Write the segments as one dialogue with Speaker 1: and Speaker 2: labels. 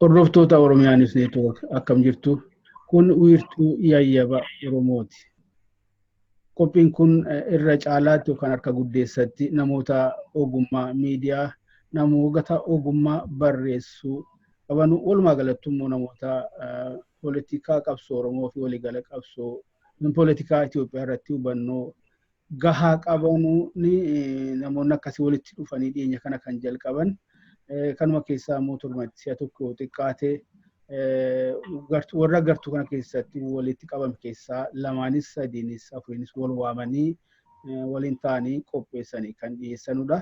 Speaker 1: Hordoftoota Oromiyaa News Network akkam jirtu? Kun wiirtuu yayyaba Oromooti. Qophiin kun irra caalaatti yookaan harka guddeessatti namoota ogummaa miidiyaa, namoota ogummaa barreessuu qaban, walumaa galatti immoo namoota poolitikaa qabsoo Oromoo fi waliigala qabsoo poolitikaa Itoophiyaa irratti hubannoo gahaa qabanu ni namoonni akkasii walitti dhufanii dhiyeenya kana kan jalqaban. Kanuma keessaa immoo torbanitti si'a tokko xiqqaate warra gartuu kana keessatti walitti qabame keessaa lamaanis sadiinis afuriinis wal waamanii waliin ta'anii qopheessanii kan dhiyeessanudha.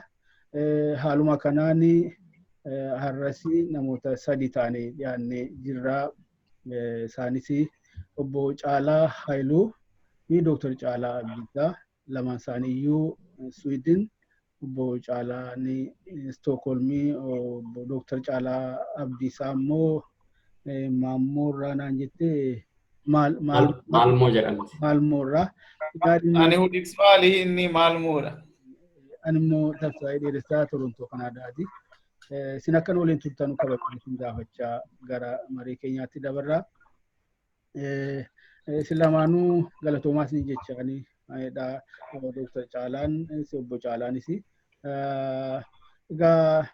Speaker 1: Haaluma kanaan har'as namoota sadi ta'anii dhiyaannee jirra. Isaanis obbo Caalaa Haayiluu fi Dooktar Caalaa Abdiisaa, lamaan isaanii iyyuu Sweden, obbo Caalaan Stookholmii, obbo Dooktar Caalaa Abdiisaa immoo Maammoorraa naan jettee.
Speaker 2: Maalmoo jedhamti.
Speaker 1: Maalmoorraa.
Speaker 3: Ani Hudiksvaalii, inni Maalmoodha.
Speaker 1: Ani immoo Tafsaayii Dheeressaa Torontoo Kanaadaati. Isin akkan waliin turtan kabajanii isin gaafachaa gara marii keenyaatti dabarraa. Isin lamaanuu galatoomaa isin jechaanii dha. Dooktar Caalaan, obbo Caalaanis. Egaa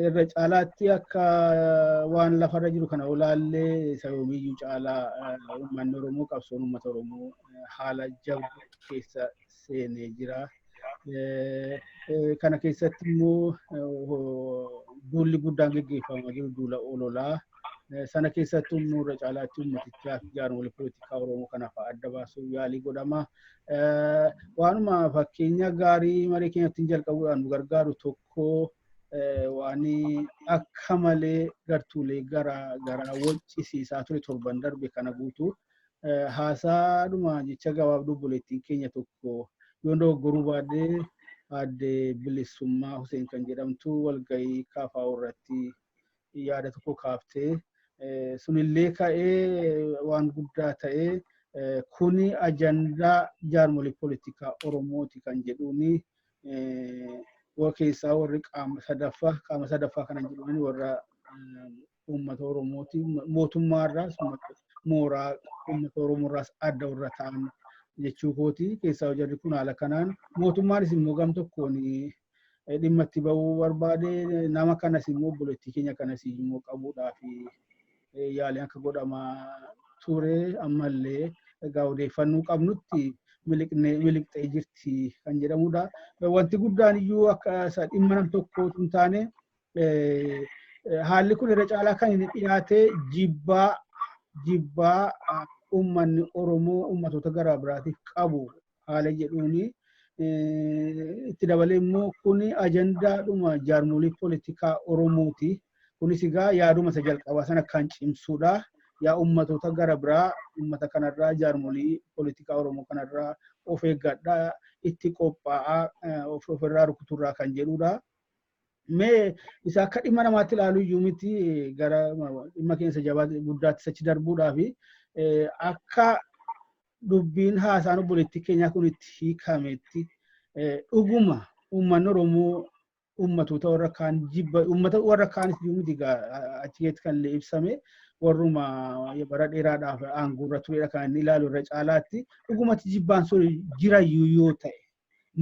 Speaker 1: irra caalaatti akka waan lafarra jiru kana olaallee isa yoomiyyuu caalaa uummanni Oromoo, qabsoon uummata Oromoo haala jabduu keessa seenee jira. Kana keessatti immoo duulli guddaan geggeeffamaa jiru duula ololaa. Sana keessatti immoo irra caalaatti uummatichaa fi jaarmolee poolitikaa Oromoo kanaaf adda baasuuf yaalii godhama. Waanuma fakkeenya gaarii marii keenyatti jalqabuudhaan nu gargaaru tokko, waan akka malee gartuulee garaa garaa waccisiisaa ture torban darbe kana guutuu, haasaadhuma jecha gabaabduu obboleettiin keenya tokko, yoon dogoggoruu baadhee aadde Bilisummaa Huseen kan jedhamtu, walgahii KFO irratti yaada tokko kaaftee sunillee ka'ee waan guddaa ta'ee, kuni ajandaa jaarmolee poolitikaa Oromooti kan jedhuuni keessaa warri qaama sadaffaa kana jedhuuni warra uummata Oromooti, mootummaarraas mooraa uummata Oromoorraas adda warra ta'an jechuu kooti. Keessaa jarri kun haala kanaan mootummaanis immoo gam tokkoon dhimma itti bahuu barbaade, nama kanas immoo obboleettii keenya kanas immoo qabuudhaaf yaaliin akka godhamaa ture. Ammallee egaa odeeffannoo qabnutti miliqxee jirti kan jedhamudha. Wanti guddaan iyyuu akka isa dhimma nam tokkootu hin taane, haalli kun irra caalaa kan inni dhiyaate jibbaa uummanni Oromoo uummatoota garaa biraatiif qabu haala jedhuuni, itti dabalee immoo kun ajandaadhuma jaarmolii poolitikaa Oromooti. Kunis egaa yaaduma isa jalqabaa sana kan cimsuudha. Yaa uummatoota gara biraa, uummata kanarraa, jaarmolii poolitikaa Oromoo kanarraa of eeggadhaa, itti qophaa'aa, ofirraa rukuturraa kan jedhudha. Mee isa akka dhimma namaatti ilaalu iyyuu miti, gara dhimma keessa jabaa guddaatti achi darbuudhaafi, akka dubbiin haasaan obboleettii keenyaa kun itti hiikametti, dhuguma uummanni Oromoo uummatoota warra kaan jibba, uummata warra kaanis iyyuu miti, achi keessatti kan illee ibsame warruma bara dheeraadhaaf aangoorra turedha kan inni ilaalu irra caalaatti. Dhugumatti jibbaan sun jirayyuu yoo ta'e,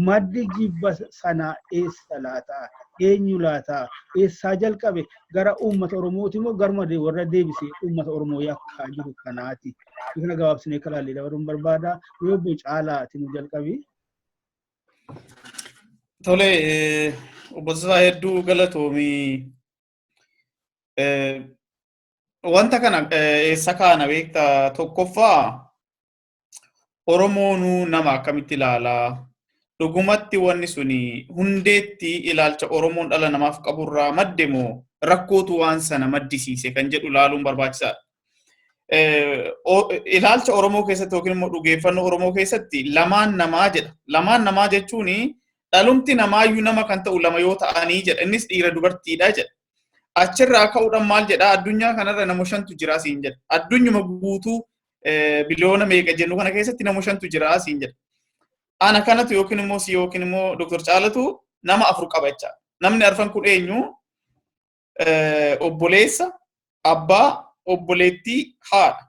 Speaker 1: maddi jibba sanaa eessa laata? Eenyu laata? Eessaa jalqabe? Gara uummata Oromooti moo garuma warra deebisee uummata Oromoo yakkaa jiru kanaati? Kana gabaabsinee akka ilaallee dabaluun barbaada. Yoo obbo Caalaati nu jalqabi.
Speaker 3: Tole, obbo Tasaa, hedduu galatoomii. Wanta kana eessa kaana beektaa? Tokkoffaa, Oromoonuu nama akkamitti ilaalaa? Dhugumatti wanni suni hundeetti ilaalcha Oromoon dhala namaaf qaburraa madde moo rakkootu waan sana maddisiise kan jedhu ilaaluun barbaachisaadha. Ilaalcha Oromoo keessatti yookiin immoo dhugeeffannoo Oromoo keessatti lamaan namaa jedha. Lamaan namaa jechuun dhalumti namaayyuu nama kan ta'u lama yoo ta'anii jedha. Innis dhiira dubartiidha jedha. Achirraa ka'uudhaan maal jedha? Addunyaa kanarra nama shantu jira siin jedha. Addunyuma guutuu biliyoona meeqa jennu kana keessatti nama shantu jira siin jedha. Ana kanatu yookiin immoo si yookiin immoo Dr. Caalatu nama afur qaba jecha. Namni arfan kun eenyu? Obboleessa, abbaa, obboleettii, haadha.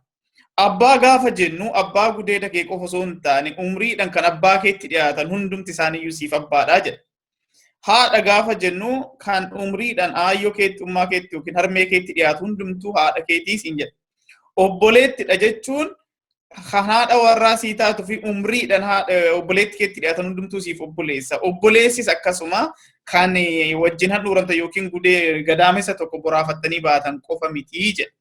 Speaker 3: Abbaa gaafa jennu abbaa gudeeda kee qofa osoo hin taane umriidhaan kan abbaa keetti dhiyaatan hundumti isaaniiyyuu siif abbaadha jedha. Haadha gaafa jennu kan umriidhaan aayyoo keetti, ummaa keetti yookiin harmee keetti dhiyaatu hundumtuu haadha keetii siin jedha. Obboleettidha jechuun kan haadha warraa sii taatu fi umriidhaan obboleetti keetti dhiyaatan hundumtuu siif obboleessa. Obboleessis akkasuma kan wajjin handhuuramta yookiin gudee gadaamessa tokko boraafattanii baatan qofa mitii jedha.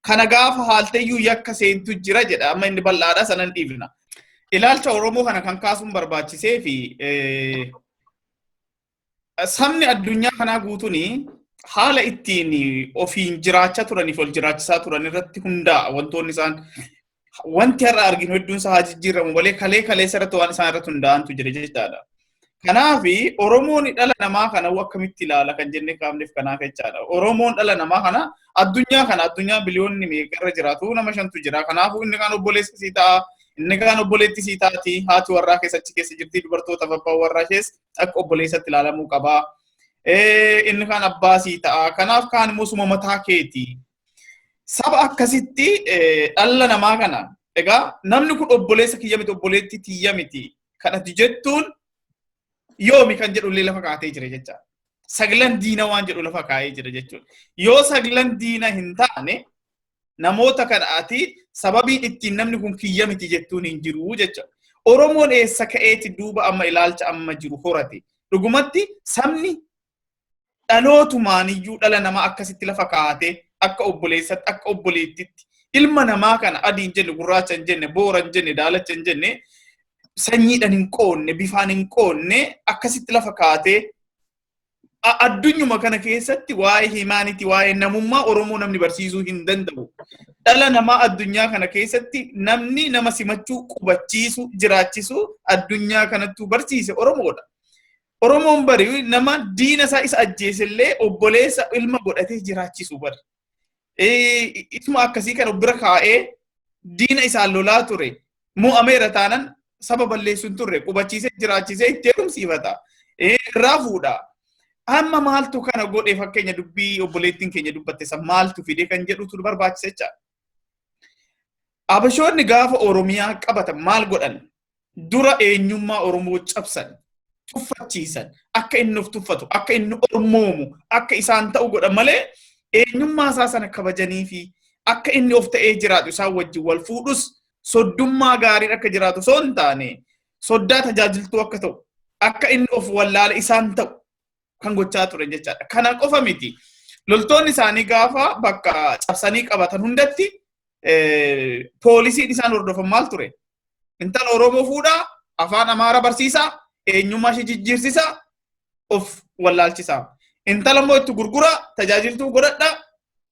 Speaker 3: Kana gaafa haalteyyuu yakka seentu jira jedha. Amma inni bal'aadha, sanan dhiifna. Ilaalcha Oromoo kana kan kaasuun barbaachisee fi sabni addunyaa kanaa guutuun haala ittiin ofiin jiraachaa turaniif ol jiraachisaa turan irratti hundaa'a. Wantoonni isaan wanti har'a arginu hedduun isaa haa jijjiiramu malee kalee kaleessa irratti waan isaan irratti hundaa'antu jira jechaadha. Kanaaf Oromoon dhala namaa kana akkamitti ilaala kan jennee kaafneef kanaaf jechaadha. Oromoon dhala namaa kana, addunyaa kana, addunyaa biliyoonni meeqa irra jiraatu, nama shantu jira. Kanaafuu inni kaan obboleessa sii ta'a, inni kaan obboleetti sii taati, haati warraa keessa achi keessa jirti, dubartoota abbaa warraa ishees akka obboleessatti ilaalamuu qaba. Inni kaan abbaa sii ta'a. Kanaaf kaan immoo suma mataa keeti. Saba akkasitti dhala namaa kana, egaa namni kun obboleessa kiyya miti, obboleetti tiyya miti kan ati jettuun yoomi kan jedhu illee lafa kaatee jira jecha. Saglan diina waan jedhu lafa kaa'ee jira jechuudha. Yoo saglan diina hin taane, namoota kana ati sababiin ittiin namni kun kiyya miti jettuun hin jiru jecha. Oromoon eessa ka'eeti duuba amma ilaalcha amma jiru horate? Dhugumatti sabni dhalootumaaniyyuu dhala namaa akkasitti lafa kaa'atee, akka obboleessatti, akka obboleettitti, ilma namaa kana adii hin jenne, gurraacha hin jenne, boora hin jenne, daalacha hin jenne, sanyiidhaan hin qoonne, bifaan hin qoonne, akkasitti lafa kaa'atee addunyuma kana keessatti waa'ee humanity, waa'ee namummaa Oromoo namni barsiisuu hin danda'u. Dhala namaa addunyaa kana keessatti namni nama simachuu, qubachiisuu, jiraachisuu addunyaa kanattuu barsiise Oromoodha. Oromoon bari nama diina isaa isa ajjeesellee obboleessa ilma godhatee jiraachisu bari. Isuma akkasii kana bira kaa'ee diina isaan lolaa ture. Mo'ameera taanan saba balleessu hin turre, qubachiisee jiraachisee itti heerumsiifata. Irraa fuudha. Amma maaltu kana godhe? Fakkeenya dubbii obboleettiin keenya dubbatte san maaltu fide kan jedhutu barbaachisa jecha. Abashoonni gaafa Oromiyaa qabatan maal godhan? Dura eenyummaa Oromoo cabsan, tuffachiisan, akka inni of tuffatu, akka inni ormoomu, akka isaan ta'u godhan malee eenyummaa isaa sana kabajanii fi akka inni of ta'ee jiraatu, isaan wajjin wal fuudhus soddummaa gaariin akka jiraatu osoo hin taane soddaa tajaajiltuu akka ta'u, akka inni of wallaala isaan ta'u kan gochaa turan jechaadha. Kana qofa miti. Loltoonni isaanii gaafa bakka cabsanii qabatan hundatti poolisiin isaan hordofan maal ture? Intala Oromoo fuudhaa, afaan Amaaraa barsiisaa, eenyummaa ishee jijjiirsisaa, of wallaalchisaa. Intala immoo itti gurguraa, tajaajiltuu godhadhaa,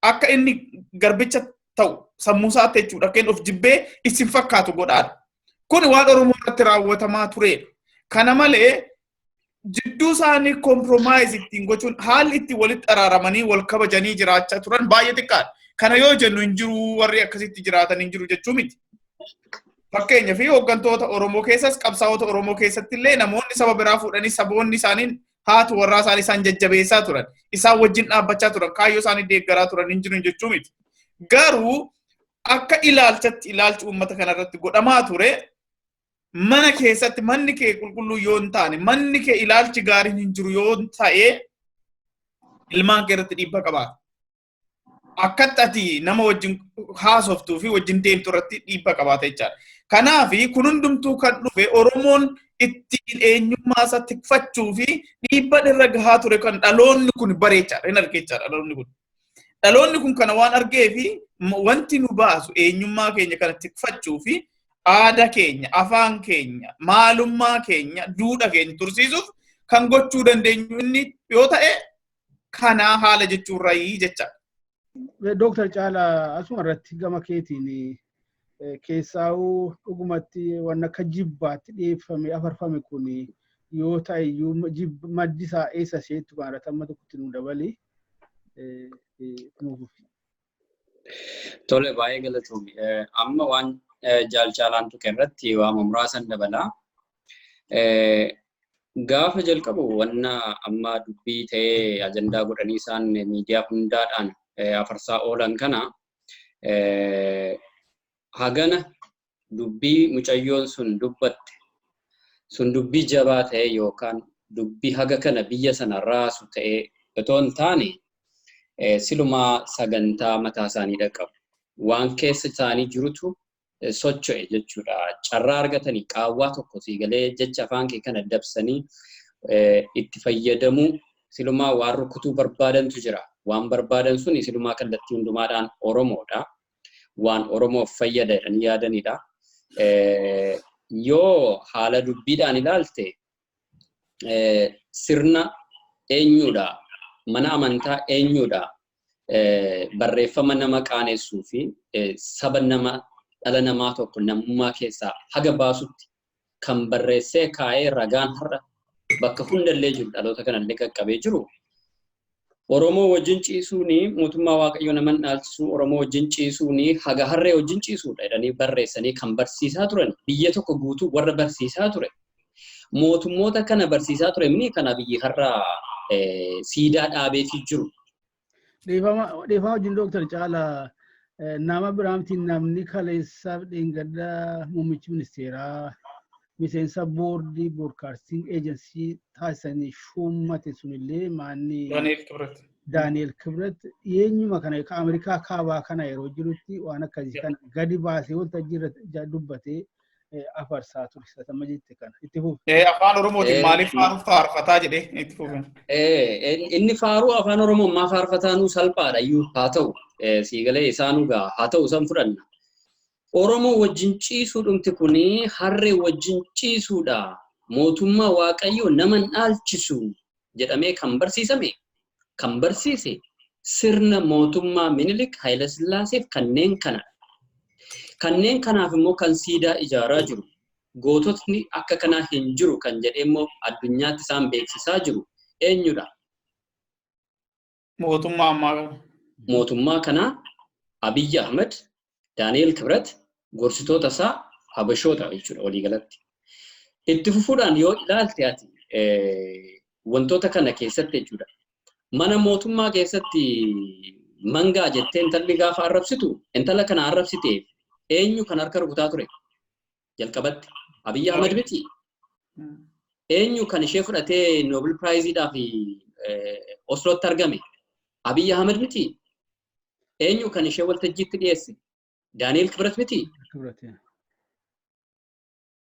Speaker 3: akka inni garbicha ta'u sammuu isaatti jechuudha. Akka inni of jibbee isin fakkaatu godhaadha. Kun waan Oromoo irratti raawwatamaa turedha. Kana malee jidduu isaanii compromise ittiin gochuun, haalli itti walitti araaramanii wal kabajanii jiraachaa turan baay'ee xiqqaadha. Kana yoo jennu hin jiru, warri akkasitti jiraatan hin jiru jechuu miti. Fakkeenyaa fi hooggantoota Oromoo keessas, qabsaa'ota Oromoo keessatti illee namoonni saba biraa fuudhanii saboonni isaanii haati warraa isaanii isaan jajjabeessaa turan, isaan wajjin dhaabbachaa turan, kaayyoo isaanii deeggaraa turan hin jiru jechuu miti. Garuu akka ilaalchatti ilaalchi uummata kanarratti godhamaa ture, mana keessatti manni kee qulqulluu yoo hin taane, manni kee ilaalchi gaariin hin jiru yoo ta'e, ilmaan kee irratti dhiibbaa qabaata. Akkatti ati nama wajjin haasoftuu fi wajjin deemtu irratti dhiibbaa qabaata jechaadha. Kanaaf kun hundumtuu kan dhufe Oromoon ittiin eenyummaa isaa tikfachuu fi dhiibbaan irra gahaa ture kan dhaloonni kun bareechaadha. Hin argechaadha dhaloonni kun. Dhaloonni kun kana waan argee fi wanti nu baasu eenyummaa keenya kana tikfachuu fi aadaa keenya, afaan keenya, maalummaa keenya, duudha keenya tursiisuuf kan gochuu dandeenyu inni yoo ta'e kanaa haala jechuurraayii jechaadha.
Speaker 1: Dooktar Caalaa, asuma irratti gama keetiin keessaa'uu dhugumatti waan akka jibbaatti dhiyeeffame afarfame kun yoo ta'e iyyuu, maddi isaa eessa isheetti kan irratti amma tokkotti nu dabali nuuf.
Speaker 2: Tole, baay'ee galatoomi. Amma waan jaal Caalaan tuqe irratti waan muraasan dabalaa. Gaafa jalqabu wanna amma dubbii ta'ee ajandaa godhanii isaan miidiyaa hundaadhaan afarsaa oolan kana, hagana dubbii mucayyoon sun dubbatte sun dubbii jabaa ta'e yookaan dubbii haga kana biyya sana raasu ta'ee otoo hin taane, silumaa sagantaa mataa isaanii qabu. Waan keessa isaanii jirutu socho'e jechuudha. Carraa argatanii qaawwaa tokko siigalee jecha afaan kee kana dabsanii itti fayyadamuu, silumaa waan rukutuu barbaadantu jira. Waan barbaadan suni silumaa kallattii hundumaadhaan Oromoodha. Waan Oromoof fayyada jedhanii yaadanidha. Yoo haala dubbiidhaan ilaalte, sirna eenyudha, mana amantaa eenyudha, barreeffama nama qaanessuu fi saba nama dhala namaa tokko namummaa keessaa haga baasutti kan barreessee kaa'ee, ragaan har'a bakka hundallee jiru, dhaloota kanallee qaqqabee jiru. Oromoo wajjin ciisuuni mootummaa Waaqayyoo nama dhaalchisuu, Oromoo wajjin ciisuuni haga harree wajjin ciisuudha jedhanii barreessanii kan barsiisaa turan, biyya tokko guutuu warra barsiisaa ture. Mootummoota kana barsiisaa ture mini kana biyyi har'a siidaa dhaabeefii jiru.
Speaker 1: Dhiifama wajjin, Dooktar Caalaa, nama biraamtiin namni kaleessaaf dheengaddaa muummichi ministeeraa miseensa boordii broadcasting agency taasisanii shuummate sunillee maanni
Speaker 3: Daani'el Kibret.
Speaker 1: Daani'el Kibret eenyuma kana ka Ameerikaa kaabaa kana yeroo jirutti waan akkasii kana gadi baasee waltajjii irratti dubbatee afarsaa ture, satama jette kana itti fufu.
Speaker 3: Afaan Oromootiin maaliif faaruu faarfataa jedhee itti fufe.
Speaker 2: Inni faaruu afaan Oromoo ammaa faarfataanuu salphaadha iyyuu haa ta'u, siigalee isaanuu gaa haa ta'u, san fudhanna. Oromoo wajjin ciisuu dhumti kuni harree wajjin ciisuudha. Mootummaa Waaqayyoo nama dhaalchisu jedhamee kan barsiisame, kan barsiise sirna mootummaa Minilik, Hayilasillaaseef kanneen kana. Kanneen kanaaf immoo kan siidaa ijaaraa jiru, goototni akka kanaa hin jiru kan jedhee immoo addunyaatti isaan beeksisaa jiru eenyudha?
Speaker 3: Mootummaa ammaa kana.
Speaker 2: Mootummaa kanaa, Abiyyi Ahmed, Daani'el Kibret, gorsitoota isaa Habashoota jechuudha waliigalatti. Itti fufuudhaan yoo ilaalte ati wantoota kana keessatti jechuudha. Mana mootummaa keessatti mangaa jettee intalli gaafa arrabsitu, intala kana arrabsiteef eenyu kan harka rukutaa ture? Jalqabatti Abiyyi Ahmed miti. Eenyu kan ishee fudhatee Nobel Prizeiidhaaf Oslootti argame? Abiyyi Ahmed miti. Eenyu kan ishee waltajjiitti dhiyeesse? Daani'el Kibret miti.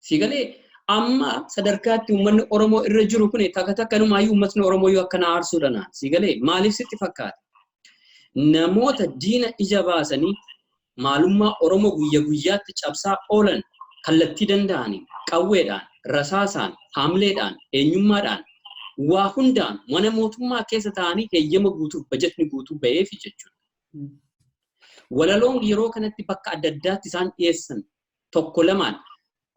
Speaker 2: Siigalee amma sadarkaatti uummanni Oromoo irra jiru kun takka takka numaayyuu uummatni Oromoo iyyuu akkana aarsuudha naan. Siigalee maaliif sitti fakkaata? Namoota diina ija baasanii maalummaa Oromoo guyya guyyaatti cabsaa oolan kallattii danda'aniin, qawweedhaan, rasaasaan, haamleedhaan, eenyummaadhaan, waa hundaan mana mootummaa keessa taa'anii heeyyama guutuu, bajetni guutuu ba'eefi jechuudha. Walaloon yeroo kanatti bakka adda addaatti isaan dhiyeessan tokko lamaan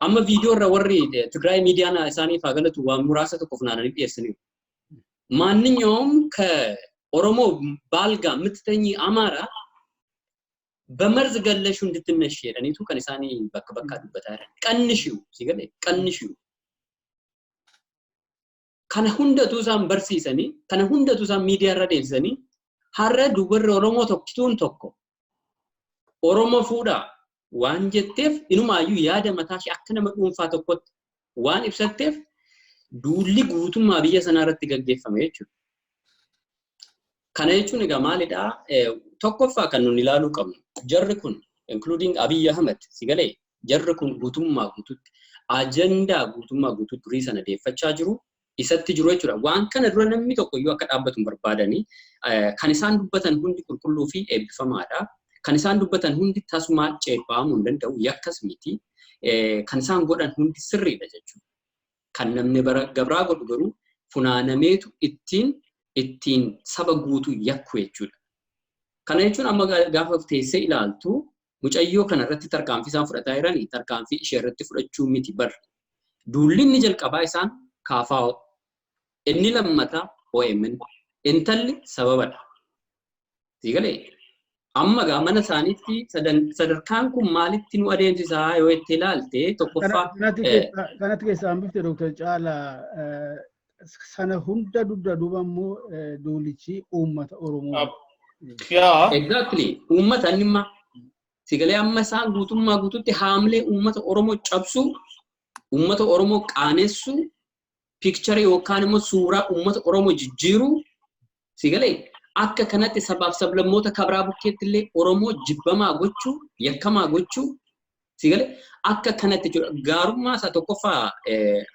Speaker 2: amma viidiyoo irra warri Tigraay miidiyaan isaaniif haa galatu, waan muraasa tokko funaananii dhiyeessaniiru. ማንኛውም ከኦሮሞ ባል ጋር የምትተኝ አማራ በመርዝ ገለሹ እንድትነሽ jedhaniitu kan isaanii bakka bakkaa dubbataa jiran. Qannishiu si galee, qannishiu. Kana hundatu isaan barsiisanii, kana hundatu isaan miidiyaa irra deemsisanii, har'a dubarri Oromoo tokkituun tokko Oromoo fuudhaa waan jetteef, inumaayyuu yaada mataa ishee akka nama dhuunfaa tokkotti waan ibsatteef, duulli guutummaa biyya sanaa irratti gaggeeffame jechuudha. Kana jechuun egaa maalidhaa? Tokkoffaa kan nuti ilaaluu qabnu, jarri kun, including Abiy Ahmed, si galee, jarri kun guutummaa guututti ajandaa guutummaa guututti durii sana deeffachaa jiru, isatti jiru jechuudha. Waan kana dura namni tokko iyyuu akka dhaabbatu hin barbaadanii. Kan isaan dubbatan hundi qulqulluu fi eebbifamaadha. Kan isaan dubbatan hundi tasumaa ceephaamuu hin danda'u, yakkas miti. Kan isaan godhan hundi sirriidha jechuudha. Kan namni gabraa godhu garuu funaanameetu ittiin saba guutuu yakku jechuudha. Kana jechuun amma gaafa teessee ilaaltu, mucayyoo kana irratti tarkaanfii isaan fudhataa jiran tarkaanfii ishee irratti fudhachuu miti bar. Duulli inni jalqabaa isaan KFO. Inni lammataa OMN. Intalli sababadha. Siigalee Amma gaa mana isaaniitti sadarkaan kun maalitti nu adeemsisaa yoo itti ilaalte, tokkoffaa.
Speaker 1: Kanatti keessaa hambifte, Dr. Caalaa, sana hunda dugda duuba immoo duulichi uummata Oromoo.
Speaker 2: Exactly. Uummata inni sigalee amma isaan guutummaa guututti haamlee uummata Oromoo cabsuu, uummata Oromoo qaanessuu, picture yookaan immoo suuraa uummata Oromoo jijjiiruu, sigalee akka kanatti sabaaf sablammoota kabraa bukkeetti illee Oromoo jibbamaa gochuu, yakkamaa gochuu, sigalee akka kanatti jechuudha. Gaarummaa isaa tokkoffaa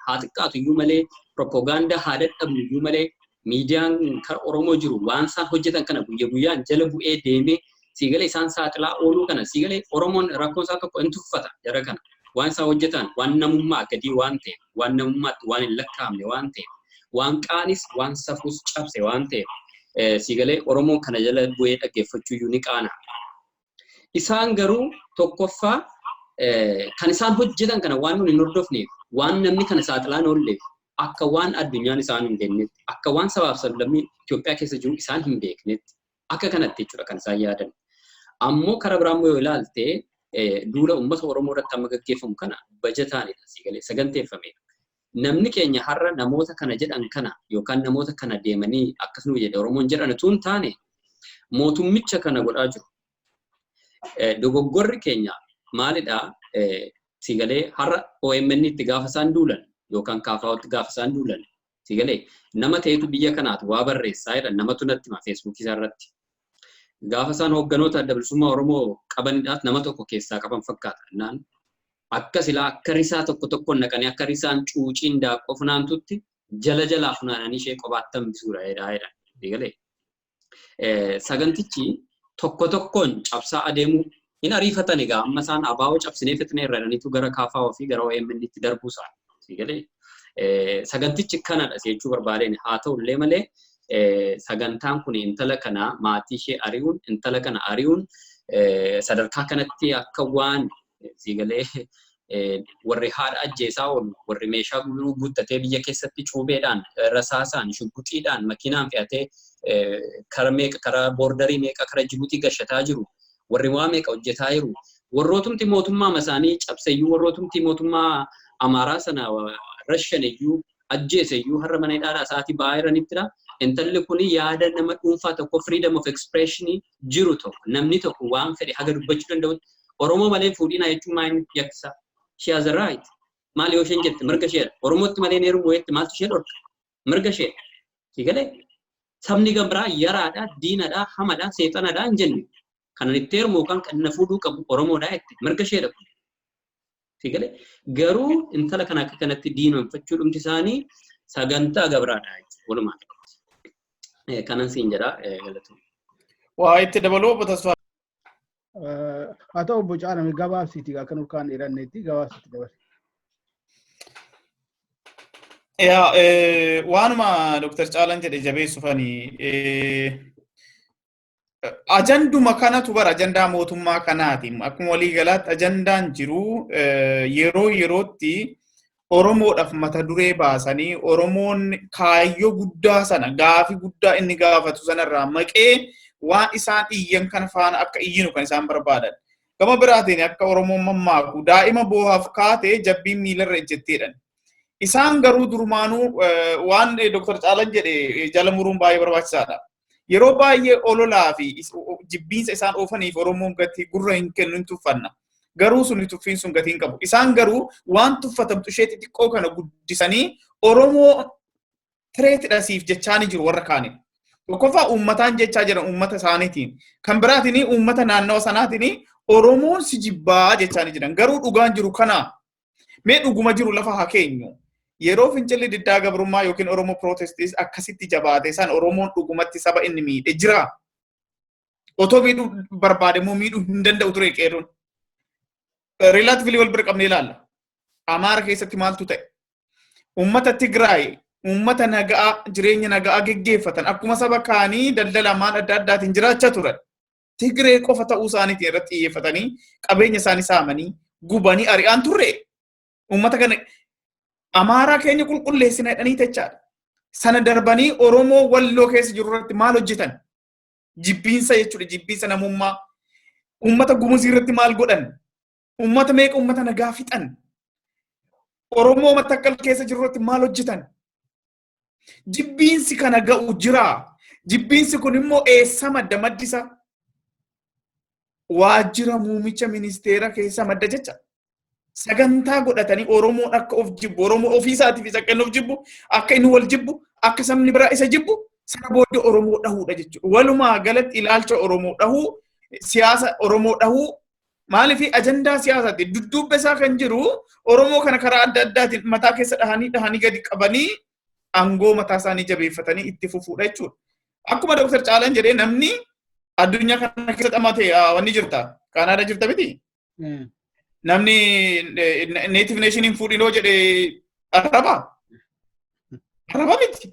Speaker 2: haa xiqqaatu iyyuu malee, propagaandaa haa dadhabnu iyyuu malee, miidiyaan kara Oromoo jiru waan isaan hojjetan kana guyya guyyaan jala bu'ee deemee siigalee isaan saaxilaa ooluu kana, siigalee Oromoon rakkoon isaa tokko hin tuffata jara kana. Waan isaan hojjetan waan namummaa gadii waan ta'eef, waan namummaatti waan hin lakkaa'amne waan ta'eef, waan qaanis waan safuus cabse waan ta'eef, siigalee Oromoon kana jala bu'ee dhaggeeffachuu iyyuu ni qaana. Isaan garuu tokkoffaa kan isaan hojjetan kana waan nuti hin hordofneef, waan namni kana saaxilaan oolleef, akka waan addunyaan isaan hin beeknetti, akka waan sabaaf sablammii Itoophiyaa keessa jiru isaan hin beeknetti, akka kanatti jechuudha kan isaan yaadan. Ammoo karaa biraa immoo yoo ilaalte, duula uummata Oromoo irratti amma gaggeeffamu kana bajataanidha, siigalee saganteeffamedha. Namni keenya har'a namoota kana jedhan kana yookaan namoota kana deemanii akkasuma jedhe Oromoon jedhan utuu hin taane, mootummicha kana godhaa jiru. Dogoggorri keenya maalidhaa? Siigalee har'a OMN itti gaafa isaan duulan yookaan KFO'tti gaafa isaan duulan, siigalee nama ta'etu biyya kanaatu waa barreessaa jedhan, namatu natti hima Feesbuukii isaa irratti. Gaafa isaan hoogganoota Adda Bilisummaa Oromoo qabanidhaaf nama tokko keessaa qaban fakkaata. Naan akka silaa akka risaa tokko tokkoon naqanii akka risaan cuuciin daaqqoo funaantutti jala jalaa funaananii ishee qobaatti hambisuudha jedhaa jedhan. Siigalee. Sagantichi tokko tokkoon cabsaa adeemuu hin ariifatan. Egaa amma isaan ABO cabsinee fixnee irra jedhaniitu gara KFO fi gara OMN itti darbuu isaan. Siigalee. Sagantichi kanadha jechuu barbaadeen. Haa ta'u illee malee, sagantaan kun intala kana maatii ishee ari'uun, intala kana ari'uun, sadarkaa kanatti akka waan siigalee warri haadha ajjeesaa oolu, warri meeshaa guuttatee biyya keessatti cuubeedhaan, rasaasaan, shugguxiidhaan, makiinaan fe'atee kara meeqa, kara border meeqa, kara Jibuutii gashataa jiru, warri waa meeqa hojjetaa jiru, warrootumti mootummaa isaanii cabseyyuu, warrootumti mootummaa Amaaraa sana rashaneyyuu, ajjeeseyyuu har'a mana hidhaadhaa isaatii ba'aa jiranittidha. Intalli kun yaada nama dhuunfaa tokko, freedom of expression jiru tokko, namni tokko waan fedhe haga dubbachuu danda'utti, Oromoo malee fuudhinaa jechuun maal yakkisaa? She has a right. Maal yoo isheen jette mirga isheedha. Oromootti malee heerumuu jette maaltu ishee dhorka? Mirga isheedha. Siigalee sabni gabraa yaraadha, diinadha, hamadha, seexanadha hin jenne. Kanan itti heerumu yookaan kan na fuudhuu qabu Oromoodha jette, mirga isheedha kun. Siigalee garuu intala kana akka kanatti diinonfachuu dhumti isaanii sagantaa gabraadha jechuudha walumaa galatti. Kanan siin jedha, galatoomna.
Speaker 3: Waa itti dabaluu, obbo Tasfaa.
Speaker 1: Haa ta'u, obbo Caalame, gabaabsiiti, akka nurkaan dheeranneetti gabaabsiiti dabale.
Speaker 3: Yaa, waanuma Dr. Caalan jedhe jabeessufani, ajanduma kanatu bara ajandaa mootummaa kanaati. Akkuma waliigalaatti ajandaan jiru yeroo yerootti Oromoodhaaf mata duree baasanii Oromoon kaayyoo guddaa sana, gaafii guddaa inni gaafatu sanarraa maqee waan isaan iyyan kana faana akka iyyinu kan isaan barbaadan. Gama biraatiin akka Oromoon mammaaku, daa'ima boohaaf kaatee jabbiin miilarra ejjetteedhan. Isaan garuu durumaanuu waan Dr. Caalan jedhe jala muruun baay'ee barbaachisaadha. Yeroo baay'ee ololaa fi jibbiinsa isaan oofaniif Oromoon gatii gurra hin kennu, hin tuffanna. Garuu suni tuffiin sun gatii hin qabu. Isaan garuu waan tuffatamtu ishee xixiqqoo kana guddisanii Oromoo threatidha siif jechaa ni jiru warra kaaniin. Tokkoffaa uummataan jechaa jiran uummata isaaniitiin. Kan biraatiin uummata naannawa sanaatiin Oromoon si jibbaa jechaa ni jiran. Garuu dhugaan jiru kana, mee dhuguma jiru lafa haa keenyu. Yeroo fincilli diddaa gabrummaa yookiin Oromoo protestis akkasitti jabaate san Oromoon dhugumatti saba inni miidhe jira. Otoo miidhuu barbaade immoo miidhuu hin danda'u ture qeerroon. Relatively wal bira qabnee ilaalla. Amaara keessatti maaltu ta'e? Uummata Tigraay, uummata nagaa, jireenya nagaa geggeeffatan, akkuma saba kaanii daldala maal adda addaatiin jiraachaa turan. Tigree qofa ta'uu isaaniitiin irratti xiyyeeffatanii qabeenya isaanii saamanii gubanii ari'aan turre. Uummata kana Amaaraa keenya qulqulleessina jedhanii jechaadha. Sana darbanii Oromoo Walloo keessa jiru irratti maal hojjetan? Jibbiinsa jechuudha, jibbiinsa namummaa. Uummata Gumuzii irratti maal godhan? Uummata meeqa, uummata nagaa fixan? Oromoo Matakkal keessa jiru irratti maal hojjetan? Jibbiinsi kana ga'u jira. Jibbiinsi kun immoo eessa madda? Maddisa? Waajjira muummicha ministeera keessa madda jecha. Sagantaa godhatanii Oromoon akka of jibbu, Oromoo ofii isaatiifis akka inni of jibbu, akka inni wal jibbu, akka sabni biraa isa jibbu, sana booddee Oromoo dhahuudha jechuudha. Walumaa galatti ilaalcha Oromoo dhahuu, siyaasa Oromoo dhahuu, maaliif ajandaa siyaasaati. Dudduubba isaa kan jiru Oromoo kana karaa adda addaatiin mataa keessa dhahanii dhahanii gadi qabanii aangoo mataa isaanii jabeeffatanii itti fufuudha jechuudha. Akkuma Dr. Caalaan jedhee, namni addunyaa kana keessatti amate wanni jirta. Kaanaada jirta miti? Namni native nation hin fuudhinoo jedhee arraba. Arraba miti.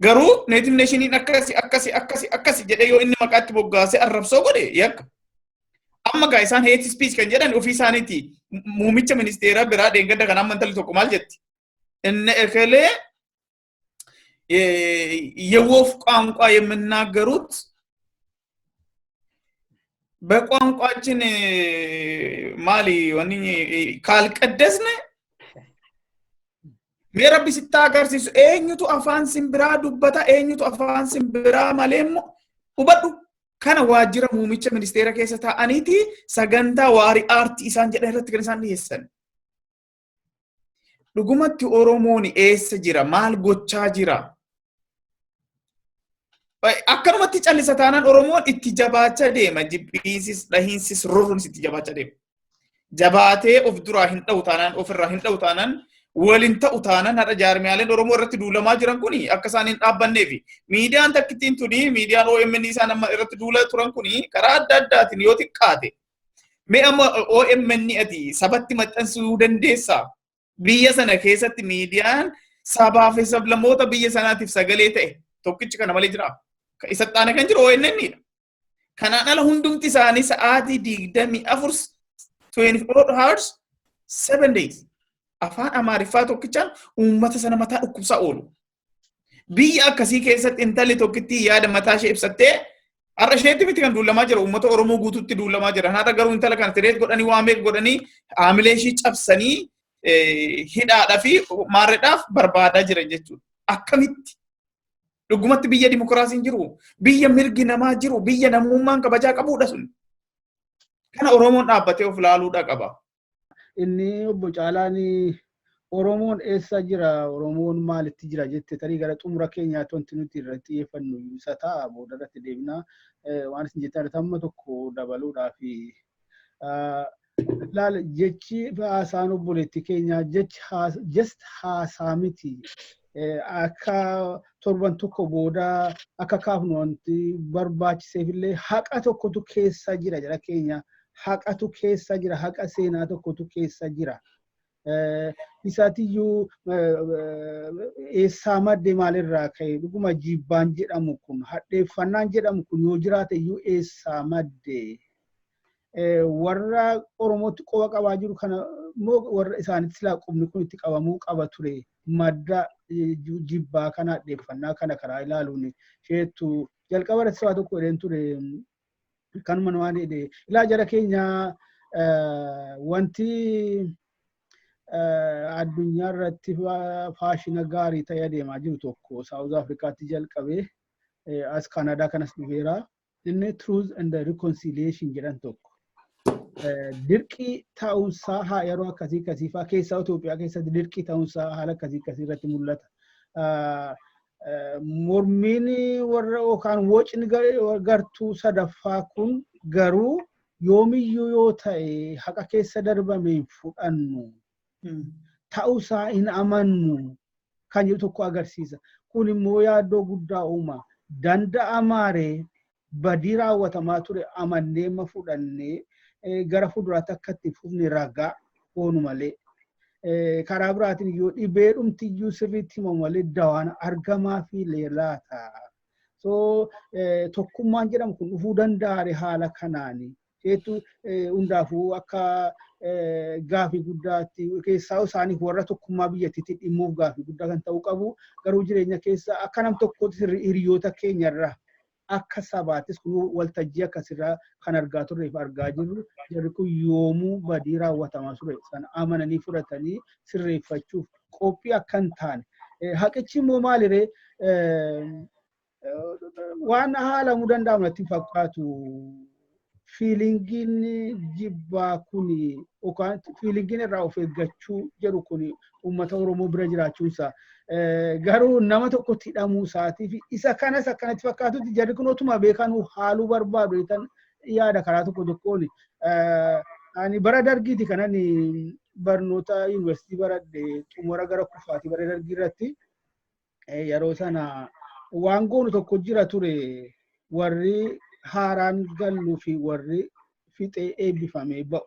Speaker 3: Garuu native nationiin akkasi, akkasi, akkasi, akkasi jedhee yoo inni maqaatti moggaasee arrabsoo godhe yakka. Amma gaa isaan hate speech kan jedhan ofii isaaniiti. Muummicha ministeeraa biraa dheengadda kan amma intalli tokko maal jetti? Inni ekelee የወፍ ቋንቋ የሚናገሩት በቋንቋችን ማሊ ወኒ ካልቀደስን mee Rabbi sitti agarsiisu, eenyutu afaan simbiraa dubbata, eenyutu afaan simbiraa malee immoo hubadhu. Kana waajjira muummicha ministeera keessa taa'aniiti sagantaa waarii aartii isaan jedhan irratti kan isaan dhiyeessan. Dhugumatti Oromoon eessa jira? Maal gochaa jira? Akkanumatti callisa taanaan Oromoon itti jabaachaa deema. Jibbiinsis, dhahiinsis, rorronis itti jabaachaa deema. Jabaatee of duraa hin dha'u taanaan, ofirraa hin dha'u taanaan, waliin ta'u taanaan, har'a jaarmiyaaleen Oromoo irratti duulamaa jiran kuni akka isaan hin dhaabbanneefi. Miidiyaan takkittiin tuni, miidiyaan OMN isaan amma irratti duulaa turan kuni karaa adda addaatiin yoo xiqqaate. Mee amma OMN ati sabatti maxxansuu dandeessaa? Biyya sana keessatti miidiyaan sabaa fi sablammoota biyya sanaatiif sagalee ta'e tokkichi kana malee jira. Isa xaana kan jiru ONN dha. Kanaan ala hundumti isaanii sa'aatii 24, 24 hours, 7 days, afaan Amaariffaa tokkichaan uummata sana mataa dhukkubsaa oolu. Biyya akkasii keessatti intalli tokkittii yaada mataa ishee ibsattee, har'a isheetti miti kan duulamaa jira, uummata Oromoo guutuutti duulamaa jira. Har'a garuu intala kana threat godhanii, waa meeqa godhanii, haamilee ishii cabsanii hidhaadhaa fi maarreedhaaf barbaadaa jiran jechuudha. Akkamitti? Dhugumatti biyya dimokiraasiin jiru, biyya mirgi namaa jiru, biyya namummaan kabajaa qabudha sun. Kana Oromoon dhaabbatee of laaluudha qaba.
Speaker 1: Inni obbo Caalaan Oromoon eessa jira, Oromoon maalitti jira jette, tarii gara xumura keenyaatti wanti nuti irratti xiyyeeffannu isa ta'a, booda irratti deebina. Waan isin jettan amma tokko dabaluudhaaf, laal, jechi haasaan obboleetti keenyaa jechi just haasaa miti. Akka torban tokko booda akka kaafnu wanti barbaachiseef illee haqa tokkotu keessa jira jara keenya. Haqatu keessa jira, haqa seenaa tokkotu keessa jira. Isaatiyyuu eessaa madde, maalirraa ka'e? Dhuguma jibbaan jedhamu kun, hadheeffannaan jedhamu kun yoo jiraate iyyuu eessaa madde? Warra Oromootti qoba qabaa jiru kana immoo warra isaanitti silaa qubni kun itti qabamuu qaba ture. Madda jibbaa kana, hadheeffannaa kana karaa ilaaluun isheettu jalqaba irratti waa tokko jedheen ture, kanuma waan jedhe. Ilaa jara keenya, wanti addunyaa irratti faashina gaarii ta'ee adeemaa jiru tokko South Africaatti jalqabee as Kaanadaa kanas dhufeera. Inni Truth and Reconciliation jedhan tokko. Dirqii ta'uunsaa haa yeroo akkasii akkasii fa'aa keessaa Itoophiyaa keessatti dirqii ta'uunsaa haala akkasii akkasii irratti mul'ata. Mormiin warra yookaan wocni gartuu sadaffaa kun garuu yoomiyyuu yoo ta'e haqa keessa darbame hin fudhannu. Ta'uusaa hin amannu kan jedhu tokko agarsiisa. Kun immoo yaaddoo guddaa uuma. Danda'amaaree badii raawwatamaa ture amannee ma fudhannee gara fuulduraatti akka itti fufne ragaa goonu malee. Karaa biraatiin yoo dhibee dhumtiyyuu sirriitti himamu malee dawaan argamaa fi laata. So tokkummaan jedhamu kun dhufuu danda'a haala kanaani. Keettu hundaafuu akka gaafii guddaatti keessaa isaaniif warra tokkummaa biyyattiitti dhimmuuf gaafii guddaa kan ta'uu qabu, garuu jireenya keessa akka nam tokkootti hiriyoota keenyarra Akka sabaattis kun waltajjii akkasirraa kan argaa turreef argaa jirru, jarri kun yoomuu badii raawwatamaa ture sana amananii fudhatanii sirreeffachuuf qophii akka hin taane. Haqichi immoo maaliree, waan haalamuu danda'amu natti fakkaatu. Feelingiin jibbaa kun yookaan feelingiin irraa of eeggachuu jedhu kun uummata Oromoo bira jiraachuunsa garuu nama tokkotti hidhamuu isaatii fi isa kanas akkanatti fakkaatutti jarri kun otuma beekanuu haaluu barbaadu jetan yaada karaa tokko tokkoon. Ani bara dargiiti kanan barnoota yuunivarsiitii baradhe, xumura gara kufaatii bara dargii irratti. Yeroo sana waan goonu tokko jira ture, warri haaraan galluu fi warri fixee eebbifamee ba'u.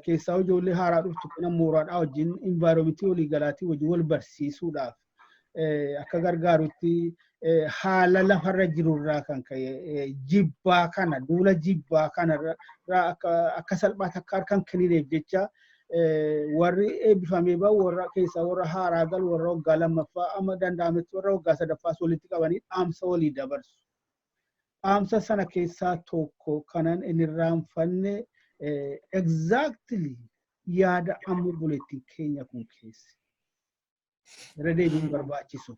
Speaker 1: Keessaa ijoollee haaraa dhuftu kana mooraadhaa wajjin, environmentii walii galaatii wajjin wal barsiisuudhaaf akka gargaarutti, haala lafarra jirurraa kan ka'e jibbaa kana, duula jibbaa kana akka salphaatti akka harkaan kennineef jecha, warri eebbifamee ba'u, warra keessaa warra haaraa galu, warra waggaa lammaffaa, amma danda'ametti warra waggaa sadaffaas walitti qabanii dhaamsa walii dabarsu. Dhaamsa sana keessaa tokko kanan inni irraanfanne exactly yaada amma obboleettiin keenya kun keesse. Irra deebiin barbaachisu.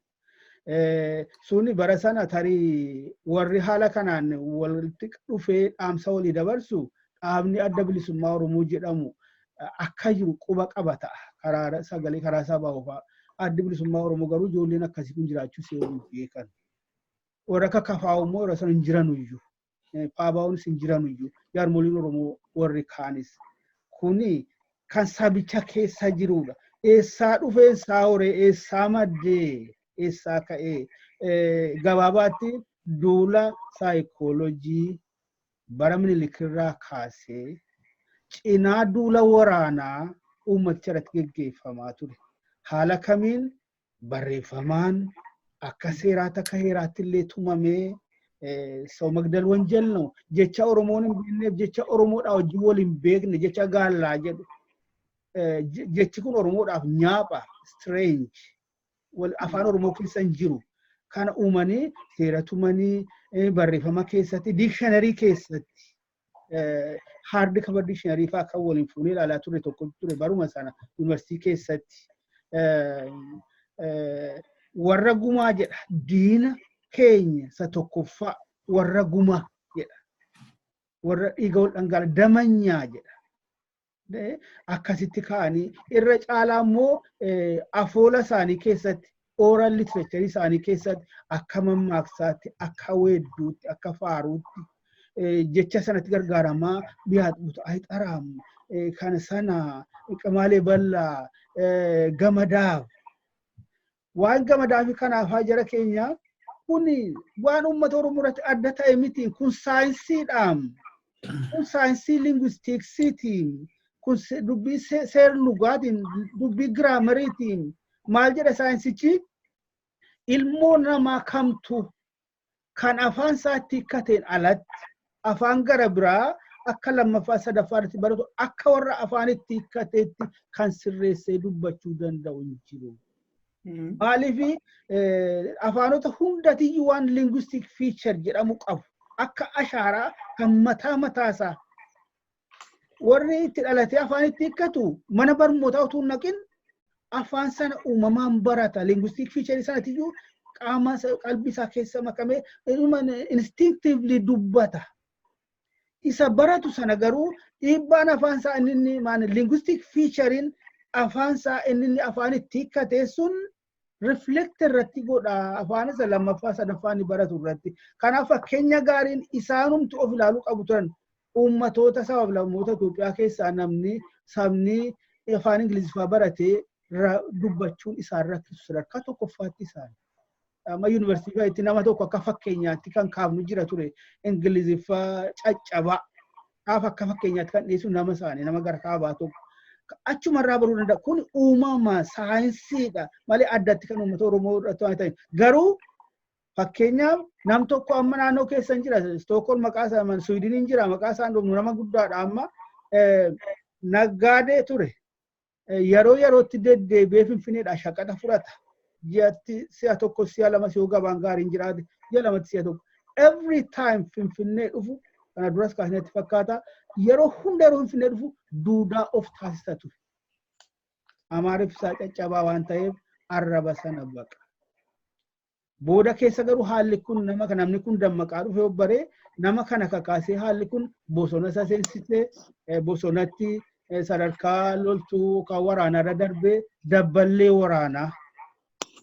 Speaker 1: Suni bara sana tarii warri haala kanaan walitti dhufee dhaamsa walii dabarsu dhaabni Adda Bilisummaa Oromoo jedhamu akka jiru quba qaba ta'a, karaa sagalee, karaa sabaa ofaa. Addi Bilisummaa Oromoo garuu ijoolleen akkasii kun jiraachuu seeruu beekan. Warra akka KFO immoo yeroo sana hin jiranuyyuu. PABO'nis hin jiranuyyuu. Jaarmoliin Oromoo warri kaanis. Kuni kan sabicha keessa jirudha. Eessaa dhufee, eessaa horee, eessaa maddee, eessaa ka'ee? Gabaabaatti duula saayikoolojii bara Minilikirraa kaasee cinaa duula waraanaa uummaticha irratti geggeeffamaa ture. Haala kamiin barreeffamaan akka seeraatti, akka heeraatti illee tumamee, ሰው መግደል ወንጀል ነው, jecha Oromoon hin beekneef, jecha Oromoodhaa wajjin wal hin beekne, jecha gaallaa jedhu. Jechi kun Oromoodhaaf nyaapha, strange, afaan Oromoo keessa hin jiru. Kana uumanii seera tumanii barreeffama keessatti, dictionary keessatti, hard cover dictionary fa'aa kan waliin fuunee ilaalaa ture tokko ture baruma sana yuunivarsiitii keessatti. Warra gumaa jedha, diina keenya isa tokkoffaa warra gumaa jedha. Warra dhiiga wal dhangala damanyaa jedha. Akkasitti ka'anii irra caalaa immoo afoola isaanii keessatti, oral literature isaanii keessatti, akka mammaaksaatti, akka weedduutti, akka faaruutti jecha sanatti gargaaramaa dhiyaatu. Ayixaraam kana sana qimaalee bal'aa gamadaaf waan gamadaa fi kanaaf jara keenya kun waan uummata Oromoo irratti adda ta'e miti. Kun saayinsiidhaan, kun saayinsii linguisticsiitiin, kun dubbii seer lugaatiin, dubbii grammariitiin. Maal jedha saayinsichi? Ilmoo namaa kamtu kan afaan isaatti hiikkateen alatti afaan gara biraa akka lammaffaa sadaffaa irratti baratu akka warra afaan itti hiikkateetti kan sirreessee dubbachuu danda'u hin jiru. Maaliif? Afaanota hundatiyyuu waan linguistic feature jedhamu qabu. Akka ashaaraa kan mataa mataasaa. Warri itti dhalatee afaan itti hiikkatu mana barnootaa utuu hin naqin afaan sana uumamaan barata. Linguistic feature sanatiyyuu qaama qalbii isaa keessa makamee instinctively dubbata. Isa baratu sana garuu dhiibbaan afaan isaa inni inni linguistic featurein afaan isaa inni afaan itti hiikkate sun reflect irratti godha afaan isa lammaffaa sadaffaa inni baratu irratti. Kanaaf fakkeenya gaariin isaanumti of ilaaluu qabu turan. Uummatoota sabab lammoota Itoophiyaa keessaa namni sabni afaan Ingiliffaa baratee dubbachuun isaan rakkisu sadarkaa tokkoffaatti isaan. Amma yuunivarsiitii itti nama tokko akka fakkeenyaatti kan kaafnu jira ture, Ingiliffaa caccabaa. Dhaaf akka fakkeenyaatti kan dhiyeessu nama isaanii, nama gara kaabaa tokko. Achumarraa baruu danda'a. Kun uumama saayinsiidha malee addatti kan uummata Oromoo irratti waan ta'e. Garuu fakkeenyaaf nam tokko amma naannoo keessa hin jira. Stookholm maqaa isaa, Suwiidiniin jira, maqaa isaan dhumnu, nama guddaadha amma, naggaadee ture. Yeroo yerootti deddeebi'ee Finfinneedhaa shaqaxa fudhata. Ji'atti si'a tokko, si'a lama, si'a gabaan gaariin jiraate ji'a lamatti si'a tokko. Every time Finfinnee dhufu, kana duras kaasnetti fakkaata, yeroo hunda yeroo Finfinnee dhufu duudaa of taasisa ture. Amaariif isaa caccabaa waan ta'eef arraba sana baqa. Booda keessa garuu haalli kun nama namni kun dammaqaa dhufee obbaree nama kana kakaasee haalli kun bosona isa seensisee bosonatti sadarkaa loltuu kan waraanaarra darbee dabballee waraanaa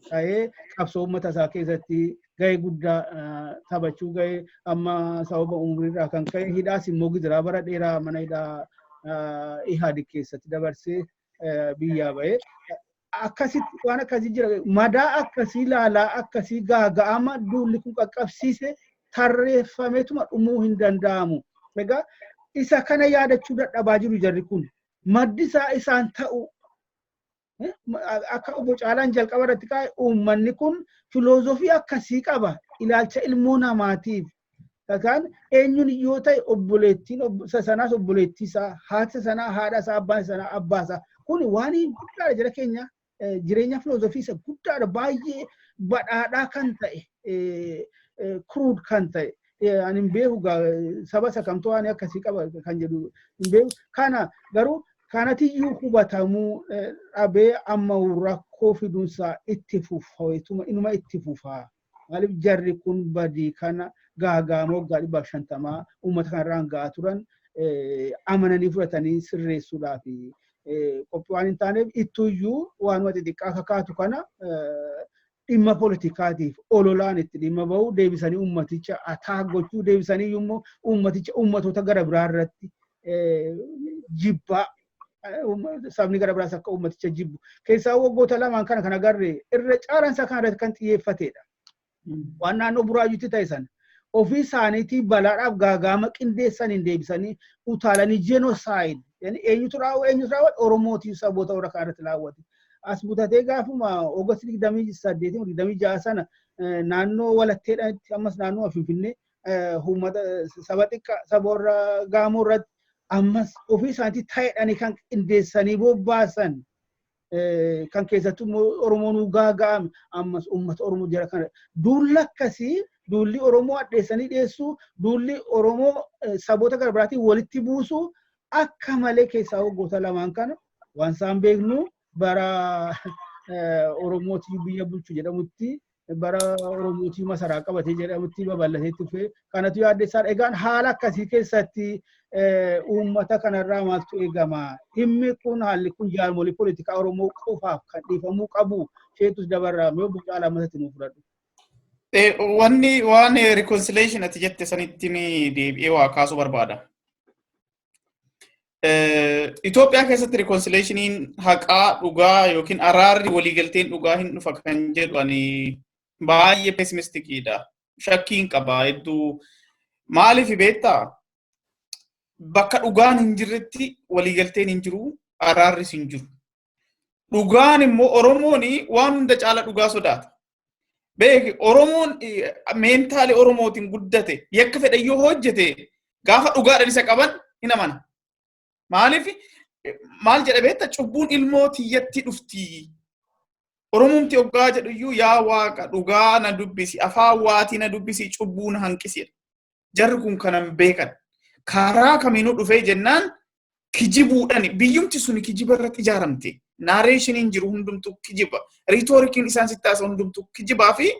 Speaker 1: ta'ee qabsoo uummata isaa keessatti gahee guddaa taphachuu gahee. Amma sababa umriirraa kan ka'e hidhaas immoo gidiraa bara dheeraa mana hidhaa Ihaadig keessatti dabarsee biyyaa bahee. Akkasitti waan akkasii jira. Madaa akkasii laalaa akkasii gaaga'ama duulli kun qaqqabsiise tarreeffameetuma dhumuu hin danda'amu. Egaa isa kana yaadachuu dadhabaa jiru jarri kun. Maddi isaa isaan ta'u, akka obbo Caalaan jalqaba irratti kaa'e, uummanni kun filoozofii akkasii qaba ilaalcha ilmoo namaatiif. Kakaan eenyuun yoo ta'e obboleettiin sanaas obboleettii isaa, haati sanaa haadha isaa, abbaan sanaa abbaa isaa. Kun waan guddaadha jara keenya, jireenya filoozofii isa guddaadha, baay'ee badhaadhaa kan ta'e, crude kan ta'e. Ani hin beeku, saba isa kamtuu waan akkasii qaba kan jedhu hin beeku. Kana garuu kanatiyyuu hubatamuu dhabee amma rakkoo fiduunsaa itti fufa, inuma itti fufaa. Maaliif jarri kun badii kana gaagaama waggaa 150 uummata kanarraan ga'aa turan amananii fudhatanii sirreessuudhaaf qophii waan hin taaneef, ittuyyuu waanuma xixiqqaa kakaatu kana dhimma poolitikaatiif ololaan itti dhimma bahu, deebisanii uummaticha attack gochuu, deebisanii immoo uummaticha uummatoota gara biraa irratti jibbaa, sabni gara biraas akka uummaticha jibbu keessaa waggoota lamaan kana kan agarre irra caalaan isaa kan irratti kan xiyyeeffatedha. Waan naannoo Buraayyuutti ta'e sana ofii isaaniitii balaadhaaf gaagaama qindeessan hin deebisanii utaalanii genocide eenyutu raawwate? Eenyutu raawwate? Oromootii saboota warra kaan irratti raawwate. As butatee gaafuma August 28, 26 sana naannoo Walatteedhaatti, ammas naannoo Finfinnee uummata saba xiqqaa saba warra Gaamoo irratti ammas ofii isaaniitii ta'edhanii kan qindeessanii bobbaasan, kan keessattuu immoo Oromoon gaaga'ame, ammas uummata Oromoo jara kana duulli akkasii, duulli Oromoo addeessanii dhiyeessuu, duulli Oromoo saboota gara biraatiin walitti buusuu akka malee keessaa waggoota lamaan kana waan isaan beeknu bara Oromootii biyya bulchu jedhamutti, bara Oromootii masaraa qabatee jedhamutti babal'atee dhufee kanatu yaaddeessaadha. Egaan haala akkasii keessatti uummata kanarraa maaltu eegama? Dhimmi kun, haalli kun jaarmolii poolitikaa Oromoo qofaaf kan dhiifamuu qabu isheetus dabarraa mee obbo Caalaa masatti nuuf fudhadhu.
Speaker 3: Wanni waan reconciliation ati jette sanittiin deebi'ee waa kaasuu barbaada. Itoophiyaa keessatti reconciliationiin haqaa dhugaa yookiin araarri waliigalteen dhugaa hin dhufa kan jedhu ani baay'ee pessimisticiidha. Shakkiin qaba hedduu. Maaliif beektaa? Bakka dhugaan hin jirretti waliigalteen hin jiru, araarris hin jiru. Dhugaan immoo Oromoon waan hunda caala dhugaa sodaata. Beeki, Oromoon mentality Oromootiin guddate yakka fedhe yoo hojjete gaafa dhugaadhaan isa qaban hin amana. Maaliif, maal jedha beekta? Cubbuun ilmoo tiyyatti dhufti. Oromumti hoggaa jedhu iyyuu, "Yaa Waaqa, dhugaa na dubbisi, afaan waatii na dubbisi, cubbuu na hanqisi." Jarri kun kanan beekan. Karaa kamiinuu dhufee jennaan kijibuudhaan biyyumti sun kijiba irratti ijaaramte. Narrationiin jiru hundumtuu kijiba. Rhetoriciin isaan sitti haasa'u hundumtuu kijibaa fi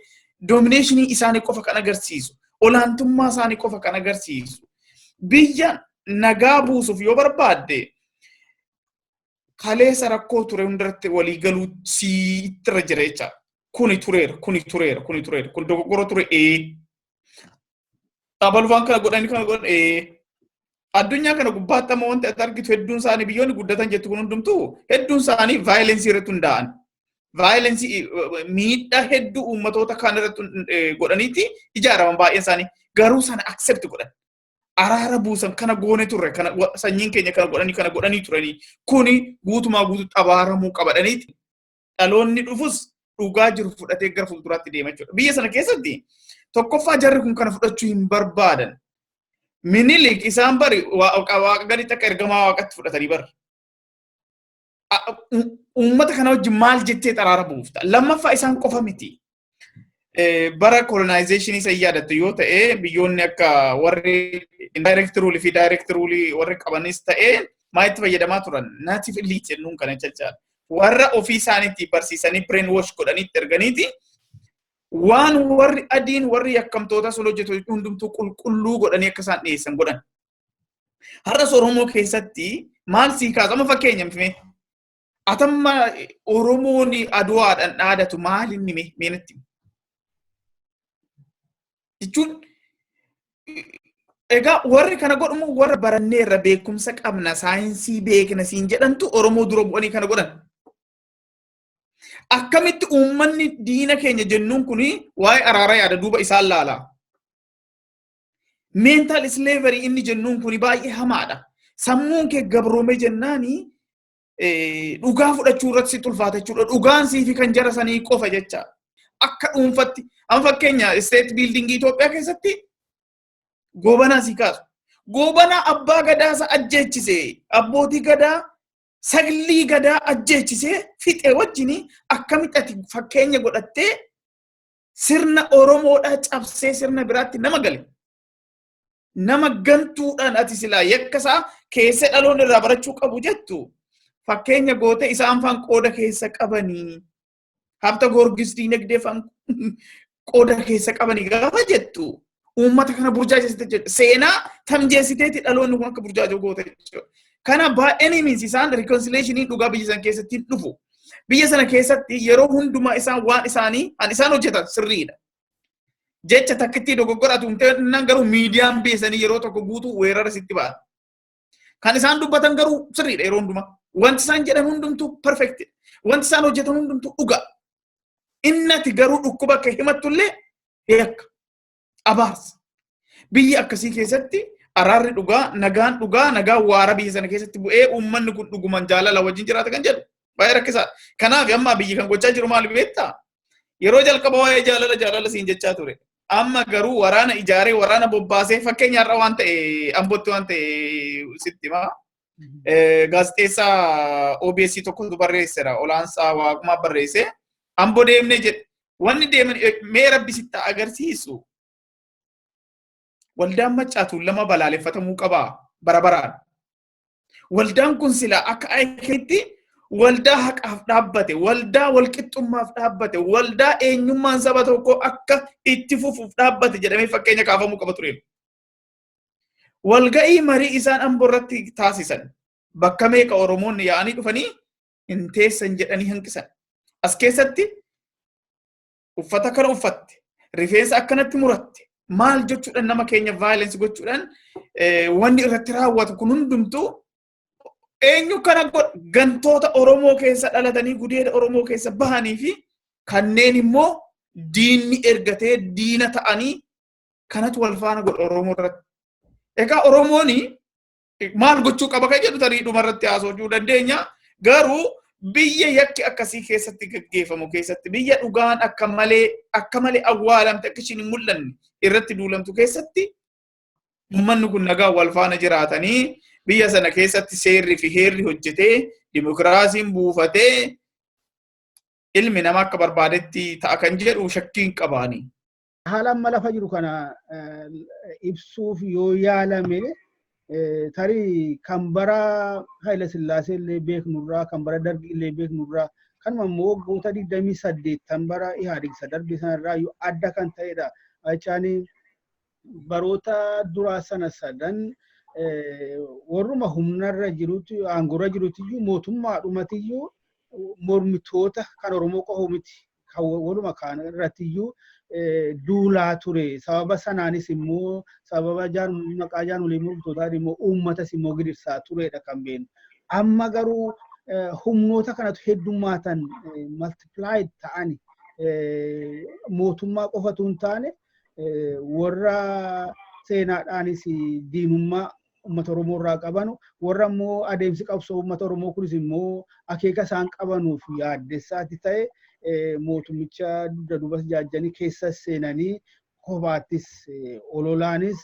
Speaker 3: dominationii isaanii qofa kan agarsiisu. Olaantummaa isaanii qofa kan agarsiisu. Biyya nagaa buusuuf yoo barbaadde kaleessa rakkoo ture hundarratti walii galuu siittirra jira jecha. Kuni tureera, kuni tureera, kuni tureera, kun dogoggora ture ee. Abalufaan kana godhanii kana godhan ee. Addunyaa kana gubbaatti amma wanti ati argitu hedduun isaanii, biyyoonni guddatan jettu kun hundumtuu hedduun isaanii violenceii irratti hundaa'an. Violenceii, miidhaa hedduu uummatoota kaan irratti godhaniiti ijaaraman baay'een isaanii. Garuu sana accept godhan. Araara buusan, kana goone turre, kana sanyiin keenya kana godhanii kana godhanii turanii, kuni guutumaa guututti abaaramuu qabadhaniiti dhaloonni dhufus dhugaa jiru fudhatee gara fuulduraatti deema jechuudha. Biyya sana keessatti tokkoffaa jarri kun kana fudhachuu hin barbaadan. Minilik isaan bari Waaqa gaditti akka ergamaa Waaqatti fudhatanii bari. Uummata kana wajjin maal jettee araara buufta? Lammaffaa isaan qofa miti. Bara colonization isa yaadattu yoo ta'e, biyyoonni akka warri indirect rule fi direct rule warri qabanis ta'e, maa itti fayyadamaa turan? Native elite jennuun kana jechaadha. Warra ofii isaaniitti barsiisanii, brain wash godhanii itti erganiiti, waan warri adiin, warri yakkamtoota sun hojjetu hundumtuu qulqulluu godhanii akka isaan dhiyeessan godhan. Har'as Oromoo keessatti maal sii kaasa? Amma fakkeenya mee atamma Oromoon Aduwaadhaan dhaadatu maal inni mee natti jechuun, egaa warri kana godhumu warra baranneerra, beekumsa qabna, saayinsii beekna siin jedhantu Oromoo dura bu'anii kana godhan. Akkamitti uummanni diina keenya jennuun kuni waa'ee araaraa yaada duuba isaan laala? Mental slavery inni jennuun kuni baay'ee hamaadha. Sammuun kee gabroome jennaani dhugaa fudhachuu irratti sitti ulfaata jechuudha. Dhugaan siifi kan jara sanii qofa jecha. Akka dhuunfatti amma fakkeenya state building Itoophiyaa keessatti Goobanaa sii kaasu. Goobanaa abbaa gadaa isa ajjeechise, abbootii gadaa saglii gadaa ajjeechisee fixe wajjini akkamitti ati fakkeenya godhattee sirna Oromoodhaa cabsee sirna biraatti nama gale? Nama gantuudhaan ati silaa yakka isaa keessa dhaloonni irraa barachuu qabu jettu fakkeenya goote, isaan faan qooda keessa qabanii, Habta Goorgis diinagdee faan qooda keessa qabanii gaafa jettu, uummata kana burjaajesite jechuudha. Seenaa tamjeessiteeti dhaloonni kun akka burjaajoo goote jechuudha. Kana baay'een means isaan reconciliation dhugaa biyya sana keessatti hin dhufu. Biyya sana keessatti yeroo hundumaa isaan waan isaanii an isaan hojjetan sirriidha. Jecha takkittii dogoggora tumtee garuu miidiyaan beesanii yeroo tokko guutuu weerara sitti ba'an. Kan isaan dubbatan garuu sirriidha yeroo hundumaa. Wanti isaan jedhan hundumtuu perfect. Wanti isaan hojjetan hundumtuu dhugaa. Innati garuu dhukkuba akka himattullee yakka. Abaarsa. Biyya akkasii keessatti araarri dhugaa, nagaan dhugaa, nagaan waara biyya sana keessatti bu'ee uummanni kun dhuguman jaalala wajjin jiraata kan jedhu baay'ee rakkisaadha. Kanaaf amma biyyi kan gochaa jiru maali beektaa? Yeroo jalqaba waa'ee jaalala jaalala siin jechaa ture. Amma garuu waraana ijaaree, waraana bobbaasee, fakkeenya har'a waan ta'e, Ambootti waan ta'e sitti himaa. Gaazexeessaa OBS tokkotu barreesseera. Olaansaa Waaqumaa barreesse. Amboo deemnee jedhe. Wanni deeman mee Rabbi sitti agarsiisu. Waldaan Maccaatuun lama balaaleffatamuu qabaa bara baraan. Waldaan kun silaa akka akeetti waldaa haqaaf dhaabbate, waldaa walqixxummaaf dhaabbate, waldaa eenyummaan saba tokkoo akka itti fufuuf dhaabbate jedhamee fakkeenya kaafamuu qaba ture. Walga'ii marii isaan Amboo irratti taasisan bakka meeqa Oromoonni yaa'anii dhufanii hin teessan jedhanii hanqisan. As keessatti uffata kana uffatte, rifeensa akkanatti muratte, maal jechuudhaan nama keenya violence gochuudhaan wanni irratti raawwatu kun hundumtuu eenyu kana godha? Gantoota Oromoo keessa dhalatanii gudeeda Oromoo keessa bahanii fi kanneen immoo diinni ergatee diina ta'anii kanatu wal faana godha Oromoo irratti. Egaa Oromoon maal gochuu qaba kan jedhu tarii dhuma irratti haasofuu dandeenya. Garuu biyya yakki akkasii keessatti gaggeeffamu keessatti, biyya dhugaan akka malee awwaalamte, akka ishiin hin mul'anne irratti duulamtu keessatti, uummanni kun nagaa wal faana jiraatanii, biyya sana keessatti seerri fi heerri hojjetee, dimokiraasiin buufatee, ilmi namaa akka barbaadetti ta'a kan jedhu shakkiin qabaani.
Speaker 1: Haala amma lafa jiru kana ibsuuf yoo yaalame, tarii kan bara Haayila Sillaasee illee beeknurraa, kan bara Dargi illee beeknurraa, kanuma immoo waggoota 28 bara Ihaadig isa darbe sanarraa iyyuu adda kan ta'edha. Jechaan baroota duraa sana sadan warruma humnarra jirutu, aangorra jirutu iyyuu, mootummaadhumatiyyuu mormitoota kan Oromoo qofa miti, kan waluma kaan irratti iyyuu duulaa ture. Sababa sanaanis immoo, sababa maqaa jaarmolee mormitootaan immoo uummatas immoo gidirsaa turedha kan beeknu. Amma garuu humnoota kanatu heddummaatan, multiplied ta'ani, mootummaa qofatu hin taane, warra seenaadhaanis diinummaa uummata Oromoo irraa qabanu, warra immoo adeemsi qabsoo uummata Oromoo kunis immoo akeeka isaan qabanuuf yaaddessaatti ta'e, mootummicha dugda duubas jaajjanii keessa seenanii, kophaattis ololaanis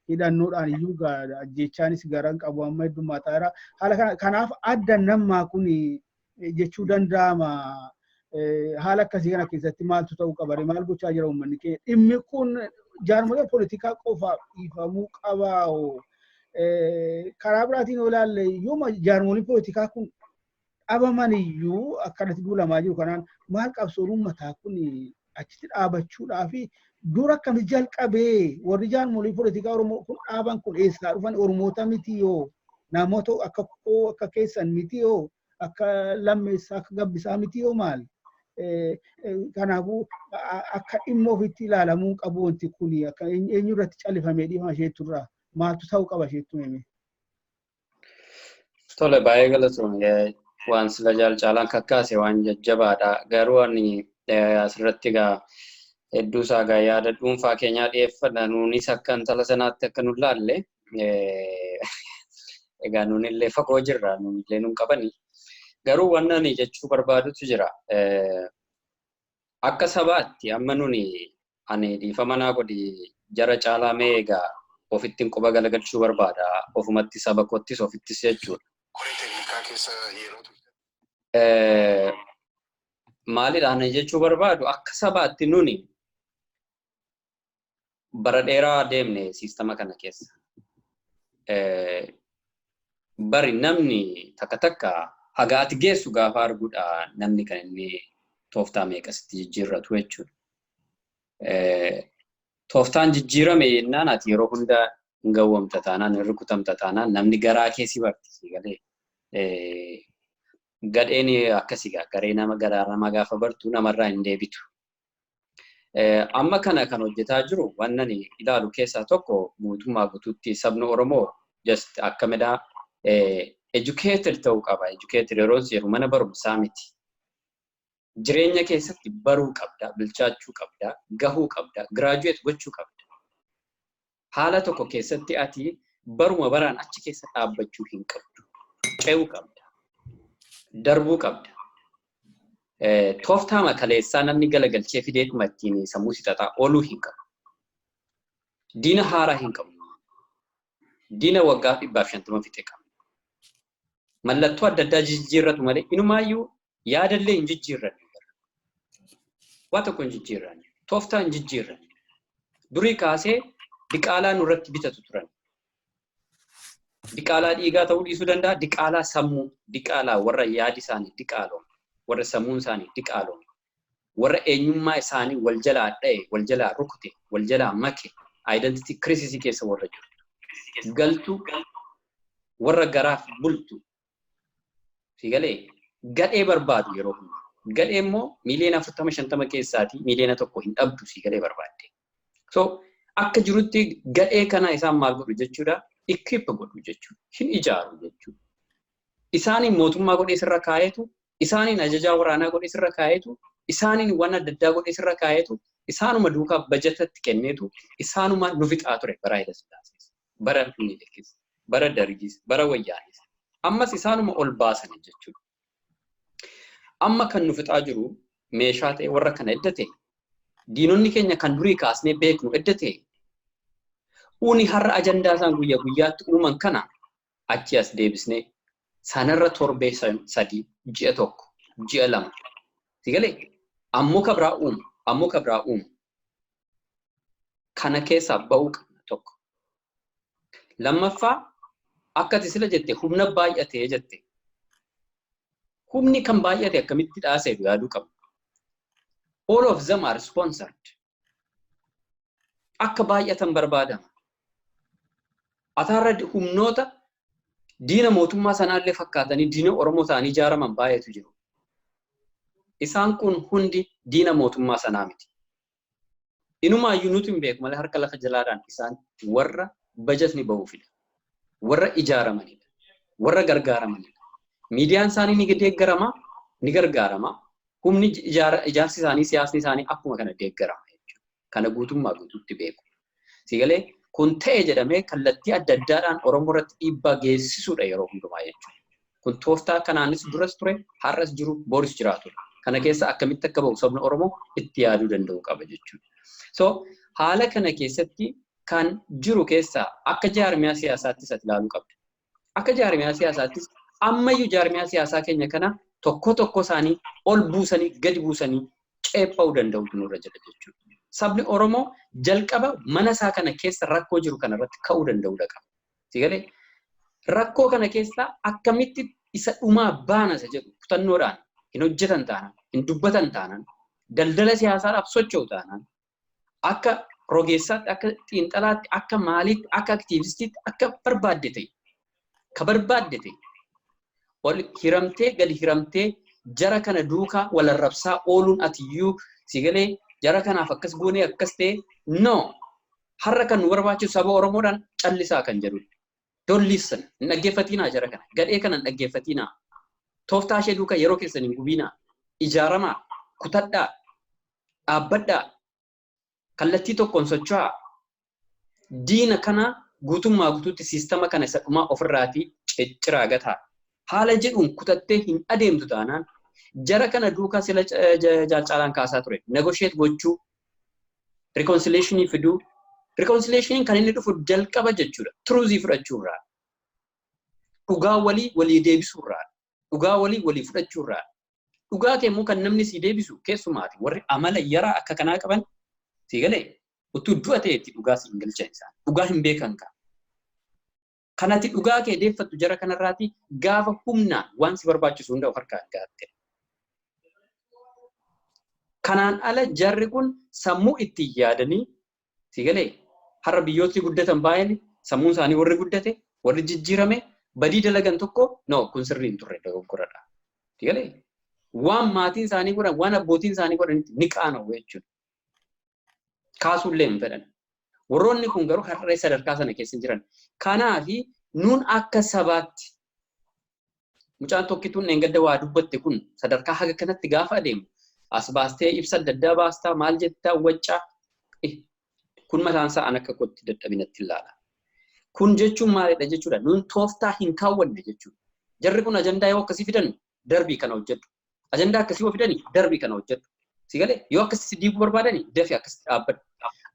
Speaker 1: hidhannoodhaan iyyuu ajjeechaanis garan qabu amma heddummataa jira. Haala kanaaf adda nammaa kun jechuu danda'ama. Haala akkasii kana keessatti maaltu ta'uu qaba? Maal gochaa jira uummanni keenya? Dhimmi kun jaarmolee poolitikaa qofaaf dhiifamuu qabaa? Karaa biraatiin yoo ilaalle, yooma jaarmoleen poolitikaa kun dhabaman iyyuu, akkanatti duulamaa jiru kanaan maal qabsoon uummataa kun achitti dhaabachuudhaa fi dura akkamitti jalqabee? Warri jaarmolii poolitikaa Oromoo kun dhaaban kun eessaa dhufan? Oromoota miti yoo, namoota akka koo, akka keessan miti yoo, akka Lammeessaa, akka Gabbisaa miti yoo, maal? Kanaafuu akka dhimma ofitti ilaalamuu qabu wanti kun akka eenyu irratti callifamee dhiifama isheetturraa maaltu ta'uu qaba isheettu hime?
Speaker 2: Tole, baay'ee galatoomne. Waan sila Jaalcaalaan kakkaase waan jajjabaadha. Garuu ani asirratti egaa hedduu isaa egaa yaada dhuunfaa keenyaa dhiyeeffadha. Nuunis akka intala sanaatti akka nu laalle, egaa nuunillee fagoo jirra. Nuunillee nun qabani. Garuu wanna ani jechuu barbaadutu jira. Akka sabaatti amma nuni, ani dhiifama naa godhi, jara caalaa mee egaa ofittiin quba galagalchuu barbaada. Ofumatti, saba koottis ofittis jechuudha. Maalidha ani jechuu barbaadu? Akka sabaatti nuni bara dheeraa deemne siistama kana keessa. Bari namni takka takka haga ati geessu gaafa arguudha namni kan inni tooftaa meeqasitti jijjiirratu jechuudha. Tooftaan jijjiirame jennaan ati yeroo hunda hin gawwamta taanaan, hin rukutamta taanaan, namni garaa keessi barti si galee. Gadheen akkasii garee nama garaa namaa gaafa bartu namarraa hin deebitu. Amma kana kan hojjetaa jiru waan ani ilaalu keessaa tokko, mootummaa guutuutti sabni Oromoo just akka midhaa educated ta'uu qaba. Educated yeroo jedhu mana barumsaa miti. Jireenya keessatti baruu qabda, bilchaachuu qabda, gahuu qabda, graduate gochuu qabda. Haala tokko keessatti ati baruma baraan achi keessa dhaabbachuu hin qabdu. Ce'uu qabda. Darbuu qabda. Tooftaa makaleessaa namni galagalchee fideetuma ittiin sammuu si xaxaa ooluu hin qabu. Diina haaraa hin qabnu. Diina waggaa 150 fixe qabna. Mallattoo adda addaa jijjiirratu malee inumaayyuu yaadallee hin jijjiirranne. Waa tokko hin jijjiirranne. Tooftaa hin jijjiirranne. Durii kaasee diqaalaa nurratti bitatu turan. Diqaalaa dhiigaa ta'uu dhiisuu danda'a. Diqaalaa sammuu, diqaalaa warra yaadi isaanii diqaaloon, warra sammuun isaanii diqaaloon, warra eenyummaa isaanii wal jalaa dha'e, wal jalaa rukute, wal jalaa make, identity crisis keessa warra jiru. Galtuu warra garaaf bultu. Sigalee gadhee barbaadu yeroo hunda. Gadhee immoo miiliyoona 40, 50 keessaatii miiliyoona 1 hin dhabdu sigalee barbaadde. So akka jirutti gadhee kana isaan maal godhu jechuudha? Equip godhu jechuudha. Hin ijaaru jechuudha. Isaaniin mootummaa godhee sirra kaayetu, isaaniin ajajaa waraanaa godhee sirra kaayetu, isaaniin waan adda addaa godhee sirra kaayetu, isaanuma duukaa bajatatti kenneetu, isaanuma nu fixaa ture bara Haayila Sillaasees, bara Minilikis, bara Dargis, bara Wayyaanis. Ammas isaanuma ol baasan jechuudha. Amma kan nu fixaa jiru meeshaa ta'e warra kana edda ta'e, diinonni keenya kan durii kaasnee beeknu edda ta'e, uni har'a ajandaa isaan guyyaa guyyaatti uuman kana achi as deebisnee sanarra torbee 3, ji'a 1, ji'a 2 sigalee ammoo ka biraa uumu, ammoo ka biraa uumu kana keessaa ba'uu qabna tokko. Lammaffaa, akka ati sila jette humna baay'atee jette. Humni kan baay'ate akkamitti dhaaseef yaaduu qabna. All of them are sponsored. Akka baay'atan barbaadama. Ataarra humnoota diina mootummaa sanaallee fakkaatanii diina Oromoo ta'anii ijaaraman baay'eetu jiru. Isaan kun hundi diina mootummaa sanaa miti. Inumaayyuu nuti hin beeku malee harka lafa jalaadhaan isaan warra bajatni bahuufidha. Warra ijaaramanidha. Warra gargaaramanidha. Miidiyaan isaanii ni deeggarama, ni gargaarama. Humni ijaarsi isaanii, siyaasni isaanii akkuma kana deeggarama jechuudha. Kana guutummaa guutuutti beeku. Sigalee kun ta'e jedhamee kallattii adda addaadhaan Oromoo irratti dhiibbaa geessisuudha yeroo hundumaa jechuudha. Kun tooftaa kanaanis duras ture, har'as jiru, boris jiraatudha. Kana keessa akkamitti akka bahu sabni Oromoo itti yaaduu danda'u qaba jechuudha. So haala kana keessatti kan jiru keessaa akka jaarmiyaa siyaasaattis ati ilaaluu qabda. Akka jaarmiyaa siyaasaattis ammayyuu jaarmiyaa siyaasaa keenya kana Tokko tokko isaanii ol buusanii gadi buusanii ceepha'uu danda'utu nurra jira jechuudha. Sabni Oromoo jalqaba mana isaa kana keessa rakkoo jiru kanarratti ka'uu danda'uudha qaba. Sigalee rakkoo kana keessa akkamitti isa dhumaa baana isa jedhu kutannoodhaan hin hojjetan taanaan, hin dubbatan taanaan, daldala siyaasaadhaaf socho'u taanaan, akka rogeessaatti, akka xiinxalaatti, akka maaliitti, akka aktiivistiitti, akka barbaadde ta'e, ka barbaadde ta'e, ol hiramtee gadi hiramtee jara kana duukaa wal arrabsaa ooluun atiyyuu sigalee jara kanaaf akkas goonee akkas ta'e, no, har'a kan nu barbaachisu saba Oromoodhaan callisaa kan jedhudha. Dolliissan hin dhaggeeffatinaa, jara kana gadhee kana hin dhaggeeffatinaa, tooftaa ishee duukaa yeroo keessan hin gubiinaa, ijaaramaa, kutadhaa, dhaabbadhaa, kallattii tokkoon socho'aa, diina kana guutummaa guutuutti siistama kana isa dhumaa ofirraatii cicciraa gataa. Haala jedhuun kutattee hin adeemtu taanaan, jara kana duukaa sila jaalcaalaan kaasaa ture. Negotiate gochuu, reconciliationii fiduu, reconciliationiin kan inni dhufu jalqaba jechuudha. Truthii fudhachuurraa. Dhugaa walii walii deebisuurraa. Dhugaa walii walii fudhachuurraa. Dhugaa kee immoo kan namni sii deebisu keessumaati warri amala yaraa akka kanaa qaban, sii galee, utuu du'a ta'etti dhugaa si hin galchan isaan. Dhugaa hin beekan kaa. Kanati dhugaa kee deeffattu jara kanarraati gaafa humnaan waan si barbaachisu hunda of harkaa gaatte. Kanaan ala jarri kun sammuu ittiin yaadanii, si galee, har'a biyyootni guddatan baay'een sammuun isaanii warri guddate, warri jijjiirame, badii dalagan tokko, no, kun sirrii hin turre, dogoggoradha. Si galee, waan maatiin isaanii godhan, waan abbootiin isaanii godhanitti ni qaana'u jechuudha. Kaasuullee hin fedhan. Warroonni kun garuu har'a sadarkaa sana keessa jiran. Kanaafi nuun akka sabaatti mucaan tokkituun dheengadda waa dubbatte kun sadarkaa haga kanatti gaafa adeemu, as baastee ibsa adda addaa baastaa, maal jettaa, waccaa, kun mataan isaa an akka kootti dadhabinatti ilaala. Kun jechuun maalidha jechuudha? Nuun tooftaa hin kaawwanne jechuudha. Jarri kun ajandaa yoo akkasii fidan, darbii kana hojjedhu. Ajandaa akkasii yoo fidani, darbii kana hojjedhu. Si galee, yoo akkasitti diiguu barbaadani, dafii akkasitti dhaabbadhu.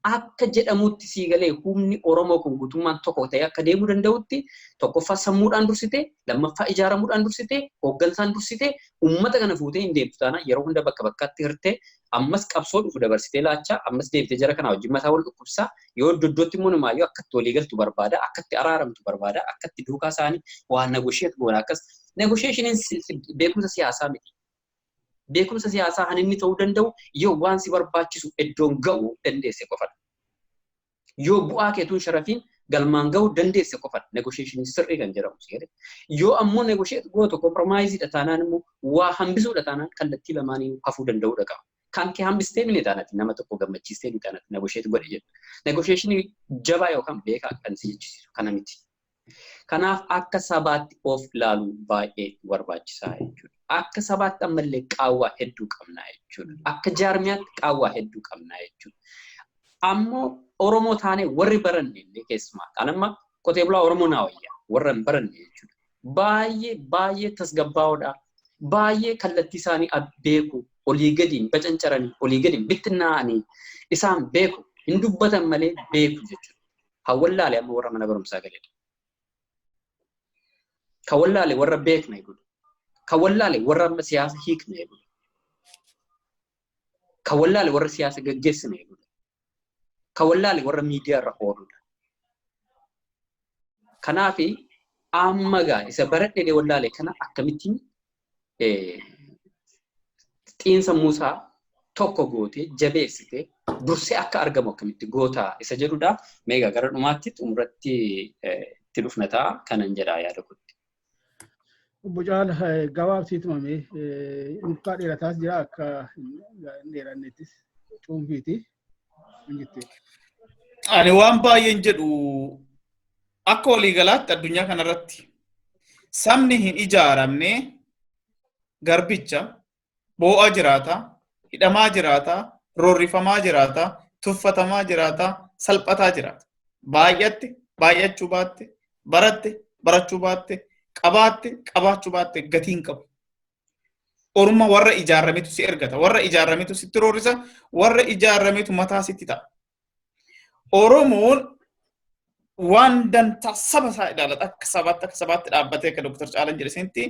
Speaker 2: Akka jedhamutti, sii galee, humni Oromoo kun guutummaan tokko ta'ee akka deemuu danda'utti, tokkoffaa sammuudhaan dursitee, lammaffaa ijaaramuudhaan dursitee, hooggansaan dursitee, uummata kana fuutee hin deemtu taanaan, yeroo hunda bakka bakkaatti hirtee, ammas qabsoo dhufu dabarsitee laachaa, ammas deebitee jara kanaa wajjin mataa wal dhukkubsaa, yoo iddoo iddootti immoo namaayyuu akkatti walii galtu barbaada, akkatti araaramtu barbaada, akkatti duukaa isaanii waa negotiate goona akkas. Negotiationiin beekumsa siyaasaa miti. Beekumsa siyaasaa kan inni ta'uu danda'u yoo waan si barbaachisu iddoon ga'uu dandeesse qofadha. Yoo bu'aa keetuun sharafiin galmaan ga'uu dandeesse qofadha. Negotiationii sirrii kan jedhamu seere. Yoo ammoo negotiate gootu compromiseidha taanaan immoo, waa hambisuudha taanaan, kallattii lamaanii hafuu danda'uudha qaba. Kan kee hambistee mini taanati nama tokko gammachiistee mini taanati negotiate godhe jedhu. Negotiationii jabaa yookaan beekaa kan si jechisiisu kana miti. Kanaaf akka sabaatti of ilaaluun baay'ee barbaachisaa jechuudha. Akka sabaatti ammallee qaawwaa hedduu qabnaa jechuudha. Akka jaarmiyaatti qaawwaa hedduu qabnaa jechuudha. Ammoo Oromoo taanee warri baranne illee, keessumaa kan amma qotee bulaa Oromoo naa wayyaa warra hin baranne jechuudha. Baay'ee baay'ee tasgabbaa'oodha. Baay'ee kallattii isaanii beeku, olii gadiin bacancaranii, olii gadiin bittinnaa'anii isaan beeku, hin dubbatan malee beeku jechuudha. Hawwallaale amma warra mana barumsaa galedha. Kan wallaale warra beekna jechuudha. Kan wallaale warra amma siyaasa hiikna jechuudha. Kan wallaale warra siyaasa gaggeessina jechuudha. Kan wallaale warra miidiyaa irra ooludha. Kanaafi amma gaa isa baradhee wallaale kana akkamittiin xiinsammuu isaa tokko gootee jabeessitee dursee akka argamu akkamitti gootaa isa jedhudha. Meegaa gara dhumaatti xumuratti itti dhufna ta'a kanan jedhaa yaada kootti.
Speaker 1: Obbo Caala, gabaabsii tumame, nukkaa dheerataas jira, akka hin dheerannettis cuunfiiti.
Speaker 3: Ani waan baay'een jedhu, akka waliigalaatti addunyaa kanarratti sabni hin ijaaramne garbicha, boo'aa jiraata, hidhamaa jiraata, roorrifamaa jiraata, tuffatamaa jiraata, salphataa jiraata. Baay'atte, baay'achuu baatte, baratte, barachuu baatte, qabaatte, qabaachuu baatte, gatiin qabu. Orma warra ijaarametu si ergata, warra ijaarametu sitti roorrisa, warra ijaarametu mataa sitti ta'a. Oromoon waan dantaa saba isaa ilaalata, akka sabaatti dhaabbatee, akka Dr. Caalan jedhe sanitti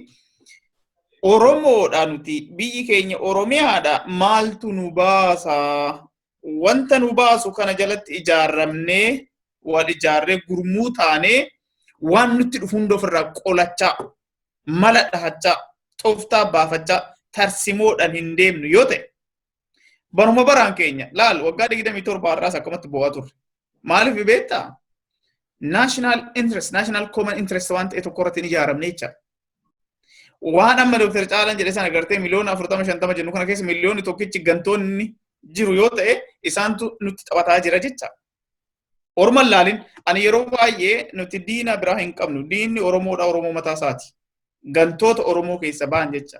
Speaker 3: Oromoodha nuti, biyyi keenya Oromiyaadha, maaltu nu baasa? Wanta nu baasu kana jalatti ijaarramnee, wal ijaarree, gurmuu taanee, waan nutti dhufu hunda ofirraa qolachaa, mala dhahachaa, tooftaa baafachaa, tarsimoodhaan hin deemnu yoo ta'e, baruma baraan keenya laal waggaa 27 har'aas akkamatti bo'aa turre. Maaliif beektaa? National interest, national common interest waan ta'e tokko irratti hin ijaaramne jecha. Waan amma Dr. Caalaan jedhe sana gartee miliyoona 40, 50 jennu kana keessa miliyoonni tokkichi gantoonni jiru yoo ta'e, isaantu nutti taphataa jira jecha. Orman laalin, ani yeroo baay'ee nuti diina biraa hin qabnu. Diinni Oromoodha, Oromoo mataa isaati. Gantoota Oromoo keessa ba'an jecha.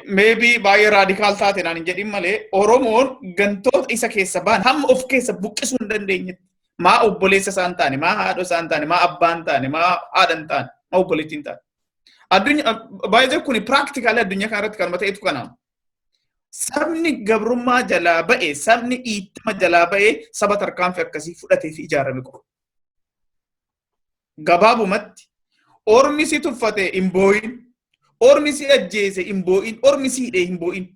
Speaker 3: Maybe baay'ee radical taate naan hin jedhin malee, Oromoon gantoota isa keessa ba'an hamma of keessa buqqisuu hin dandeenyetti, maa obboleessa isaa hin taane, maa haadha isaa hin taane, maa abbaa hin taane, maa haadha hin taane, maa obboleettii hin taane. Addunyaa baay'ee kuni practically addunyaa kana irratti kanuma ta'etu kana. Sabni gabrummaa jalaa ba'e, sabni dhiittama jalaa ba'e, saba tarkaanfii akkasii fudhatee fi ijaarame qofa. Gabaabumatti, ormi si tuffate hin boo'in, ormi si ajjeese hin boo'in, ormi si hidhe hin boo'in.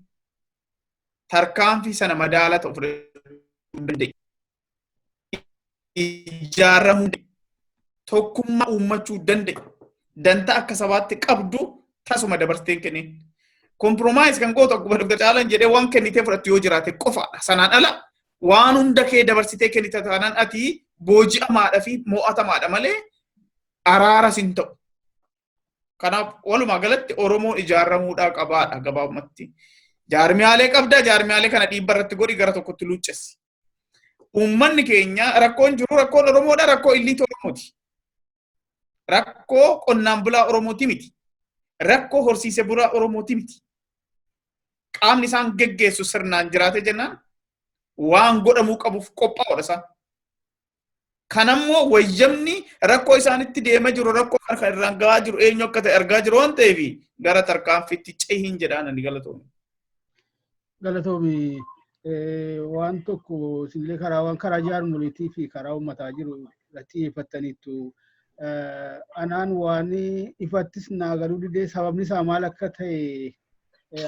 Speaker 3: Tarkaanfii sana madaala ta'u fudhachuu danda'e. Ijaaramuu, tokkummaa uummachuu danda'e. Danta akka sabaatti qabdu tasuma dabarsitee hin kennin. Compromise kan gootu, akkuma Dr. Caalaan jedhee, waan kennitee fudhattu yoo jiraate qofaadha. Sanaan ala waan hunda kee dabarsitee kennite taanaan, ati booji'amaadha fi mo'atamaadha malee araaras hin ta'u. Kanaaf walumaa galatti Oromoon ijaaramuudhaa qabaadha gabaabumatti. Jaarmiyaalee qabdaa, jaarmiyaalee kana dhiibba irratti godhi, gara tokkotti luuccessi. Uummanni keenya rakkoon jiru rakkoon Oromoodha, rakkoo elite Oromooti. Rakkoo qonnaan bulaa Oromooti miti. Rakkoo horsiise bulaa Oromooti miti. Qaamni isaan geggeessu sirnaan jiraate jennaan, waan godhamuu qabuuf qophaa'uudha isaan. Kanammoo wayyamni rakkoo isaanitti deemaa jiru, rakkoo kana kan irraan gahaa jiru eenyu akka ta'e argaa jiru waan ta'eef, gara tarkaanfiitti cehiin jedhaan ani. Galatoomi.
Speaker 1: Galatoomi. Waan tokko isinillee karaa waan karaa jaarmoliitii fi karaa uummataa jiru irratti xiyyeeffattaniittu. Anaan waan ifattis naa galuu didee, sababni isaa maal akka ta'e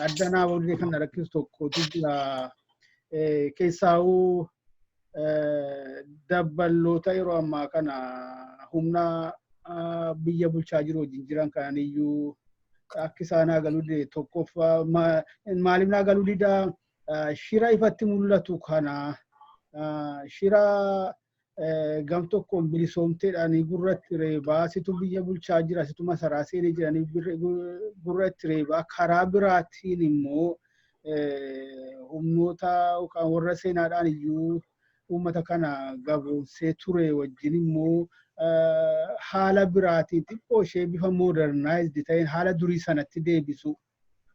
Speaker 1: adda naa bahuu didee, kan na rakkisu tokkotu jira. Keessaa'uu dabballoota yeroo ammaa kana humna biyya bulchaa jiru wajjin jiran kananiyyuu akka isaa naa galuu dide. Tokkoffaa, maaliif naa galuu didaa? Shira ifatti mul'atu kana, shira gam tokkoon bilisoomteedhaan gurratti reebaa, situ biyya bulchaa jira, situ masaraa seenee jiranii gurratti reebaa, karaa biraatiin immoo humnoota yookaan warra seenaadhaan iyyuu uummata kana gabroomsee ture wajjin immoo haala biraatiin xiqqoo ishee bifa modernized ta'een haala durii sanatti deebisu,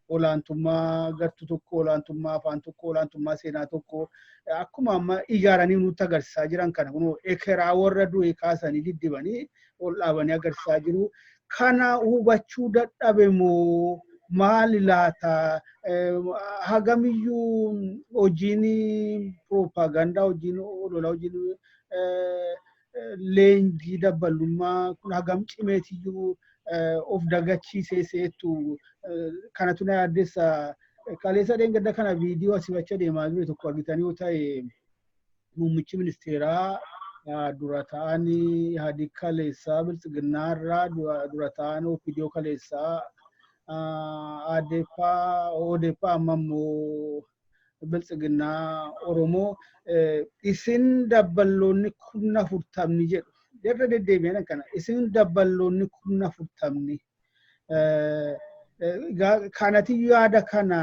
Speaker 1: olaantummaa gartuu tokko, olaantummaa afaan tokko, olaantummaa seenaa tokko akkuma amma ijaaranii nutti agarsiisaa jiran kana, kunoo ekeraa warra du'e kaasanii diddibanii ol dhaabanii agarsiisaa jiru. Kana hubachuu dadhabe moo maali laata? Hagamiyyuu hojiin piroopaagandaa, hojiin ololaa, hojiin leenjii dabballummaa kun hagam cimeetiyyuu of dagachiisee seettu? Kanatu na yaaddessa. Kaleessa dheengadda kana viidiyoo asii achi adeemaa ture tokko argitanii yoo ta'e, muummichi ministeeraa dura ta'an Ihaadig kaleessaa Biltsiginnaarraa, dura ta'an OPDO kaleessaa ADP, ODP, amma immoo Biltsiginnaa Oromoo, "Isin dabballoonni 40,000" jedhu. Irra deddeebi'an kana, "Isin dabballoonni 40,000." Kanati yaada kana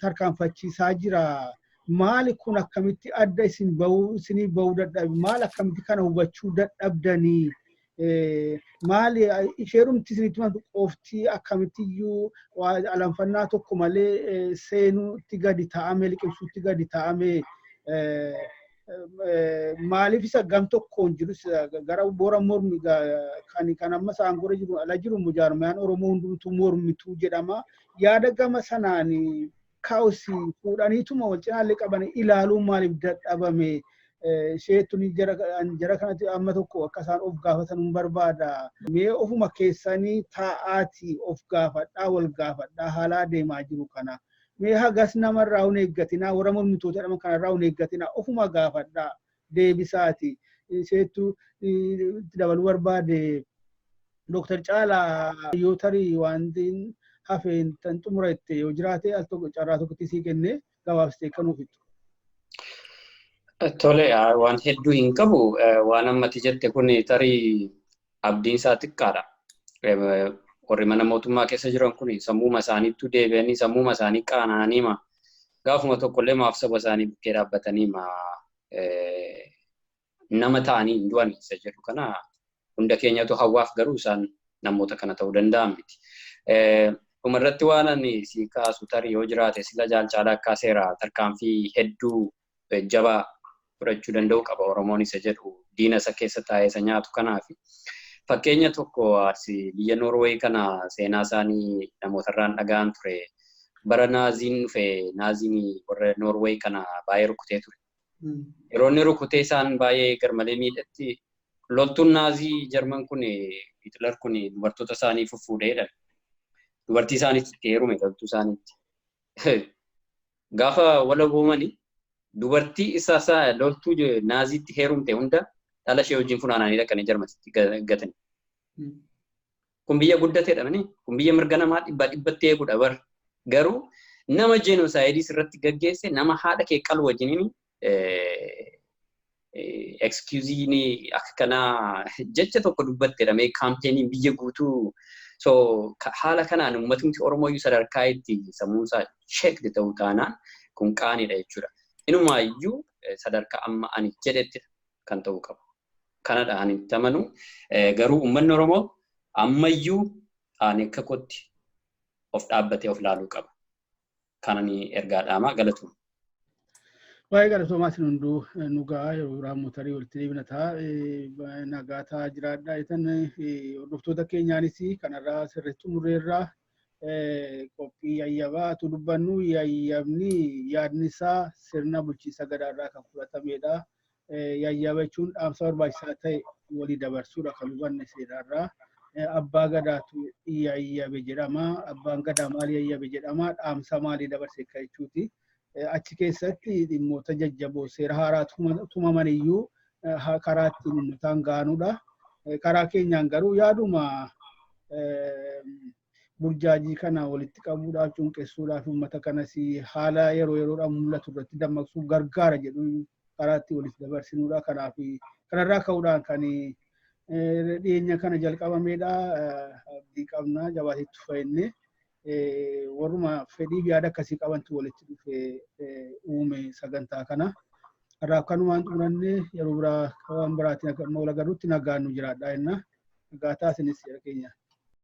Speaker 1: tarkaanfachiisaa jira. Maali kun? Akkamitti adda isin bahuu, isinii bahuu dadhabe? Maal, akkamitti kana hubachuu dadhabdanii? Maali isheerumti isinitti mantu qofti akkamittiyyuu alanfannaa tokko malee seenuutti gadi taa'ame, liqimsuutti gadi taa'ame? Maaliif isa gam tokkoon jiru gara boora mormi kan amma isaan gora jiru ala jiru jaarmayaan Oromoo hundumtuu mormituu jedhama. Yaada gama sanaan kaa'usi fuudhaniituma wal cinaallee qaban ilaaluun maaliif dadhabame? Isheetu jara kanatti amma tokko akka isaan of gaafatan hin barbaada. Mee ofuma keessanii taa'aatii of gaafadhaa, wal gaafadhaa haala adeemaa jiru kana. Mee hagas namarraa hin eeggatinaa, warra mormitoota jedhaman kanarraa hin eeggatinaa, ofuma gaafadhaa deebisaati. Isheetu itti dabaluu barbaade. Dooktar Caalaa, yoo tarii wanti hafeen tan xumura itti yoo jiraate, al tokko carraa tokkotti sii kennee gabaabsitee kan nuuf.
Speaker 2: Tole, waan hedduu hin qabu. Waan ammati jette kun tarii abdiin isaa xiqqaadha. Warri mana mootummaa keessa jiran kun sammuuma isaaniittuu deebi'anii sammuuma isaanii qaana'anii ma gaafuma tokkollee maaf saba isaanii bukkee dhaabbatanii ma nama ta'anii hin du'an isa jedhu kana hunda keenyatu hawwaaf, garuu isaan namoota kana ta'uu danda'an miti. Dhumarratti waan ani si kaasu tarii yoo jiraate, sila Jaalcaalaa akka seera tarkaanfii hedduu jabaa fudhachuu danda'u qaba Oromoon isa jedhu diina isa keessa taa'ee isa nyaatu kanaaf. Fakkeenya tokko asii biyya Noorweey kana seenaa isaanii namootarraan dhaga'an ture. Bara Naaziin dhufe, Naaziin warra Noorweey kana baay'ee rukutee ture. Yeroo inni rukutee isaan baay'ee garmalee miidhatti, loltuun Naazii Jarman kun, Hitler kun, dubartoota isaanii fuffuudhee jedhan. Dubartii isaaniitti itti heerume, loltuu isaaniitti. Gaafa walaboomanii dubartii isa loltuu Naaziitti heerumte hunda dhala ishee wajjin funaananii dhaqanii Jarmanitti gatani. Kun biyya guddateedha mini. Kun biyya mirga namaa dhibbaa dhibbatti eegudha bar. Garuu nama genocide sirratti gaggeesse, nama haadha kee qalu wajjiniin excuse akka kanaa jecha tokko dubbatte jedhamee campaign biyya guutuu. So haala kanaan uummatni Oromoo iyyuu sadarkaa itti sammuunsaa checked ta'uu taanaan kun qaaniidha jechuudha. Inumaayyuu sadarkaa amma ani jedhetti kan ta'uu qabu. Kanadha ani itti amanu. Garuu uummanni Oromoo ammayyuu ani akka kootti of dhaabbatee of laaluu qaba. Kanani ergaa dhaamaa, galatuun.
Speaker 1: Baay'ee galatoomaa isin hunduu. Nu gahaa, yeroo biraa mootarii walitti deebina ta'a. Nagaa ta'aa jiraadhaa. Itan hordoftoota keenyaanis kanarraa sirriitti xumurreerraa. Qophii yayyabaatu dubbannu, yayyabni yaadni isaa sirna bulchiinsa gadaarraa kan fudhatamedha. Yayyaba jechuun dhaamsa barbaachisaa ta'e walii dabarsuudha kan hubanne seeraarraa. Abbaa gadaatu yayyabe jedhama. Abbaan gadaa maali yayyabe jedhama? Dhaamsa maalii dabarse akka jechuuti. Achi keessatti dhimmoota jajjaboo seera haaraa tumaman iyyuu karaa ittiin uummataan gahanudha. Karaa keenyaan garuu yaaduma burjaajii kana walitti qabuudhaaf, cunqessuudhaaf, uummata kanas haala yeroo yeroodhaan mul'atu irratti dammaqsuuf gargaara jedhu karaa itti walitti dabarsinudha. Kanaaf kanarraa ka'uudhaan kan dhiyeenya kana jalqabamedha. Abdii qabna, jabaatetti fayyinne warruma fedhiif yaada akkasii qabantu walitti dhufee uume sagantaa kana. Har'aaf kanumaan xumuranne, yeroo biraa waan biraatiin akka wal agarrutti nagaan nu jiraadha jenna. Nagaa taasinis jira keenya.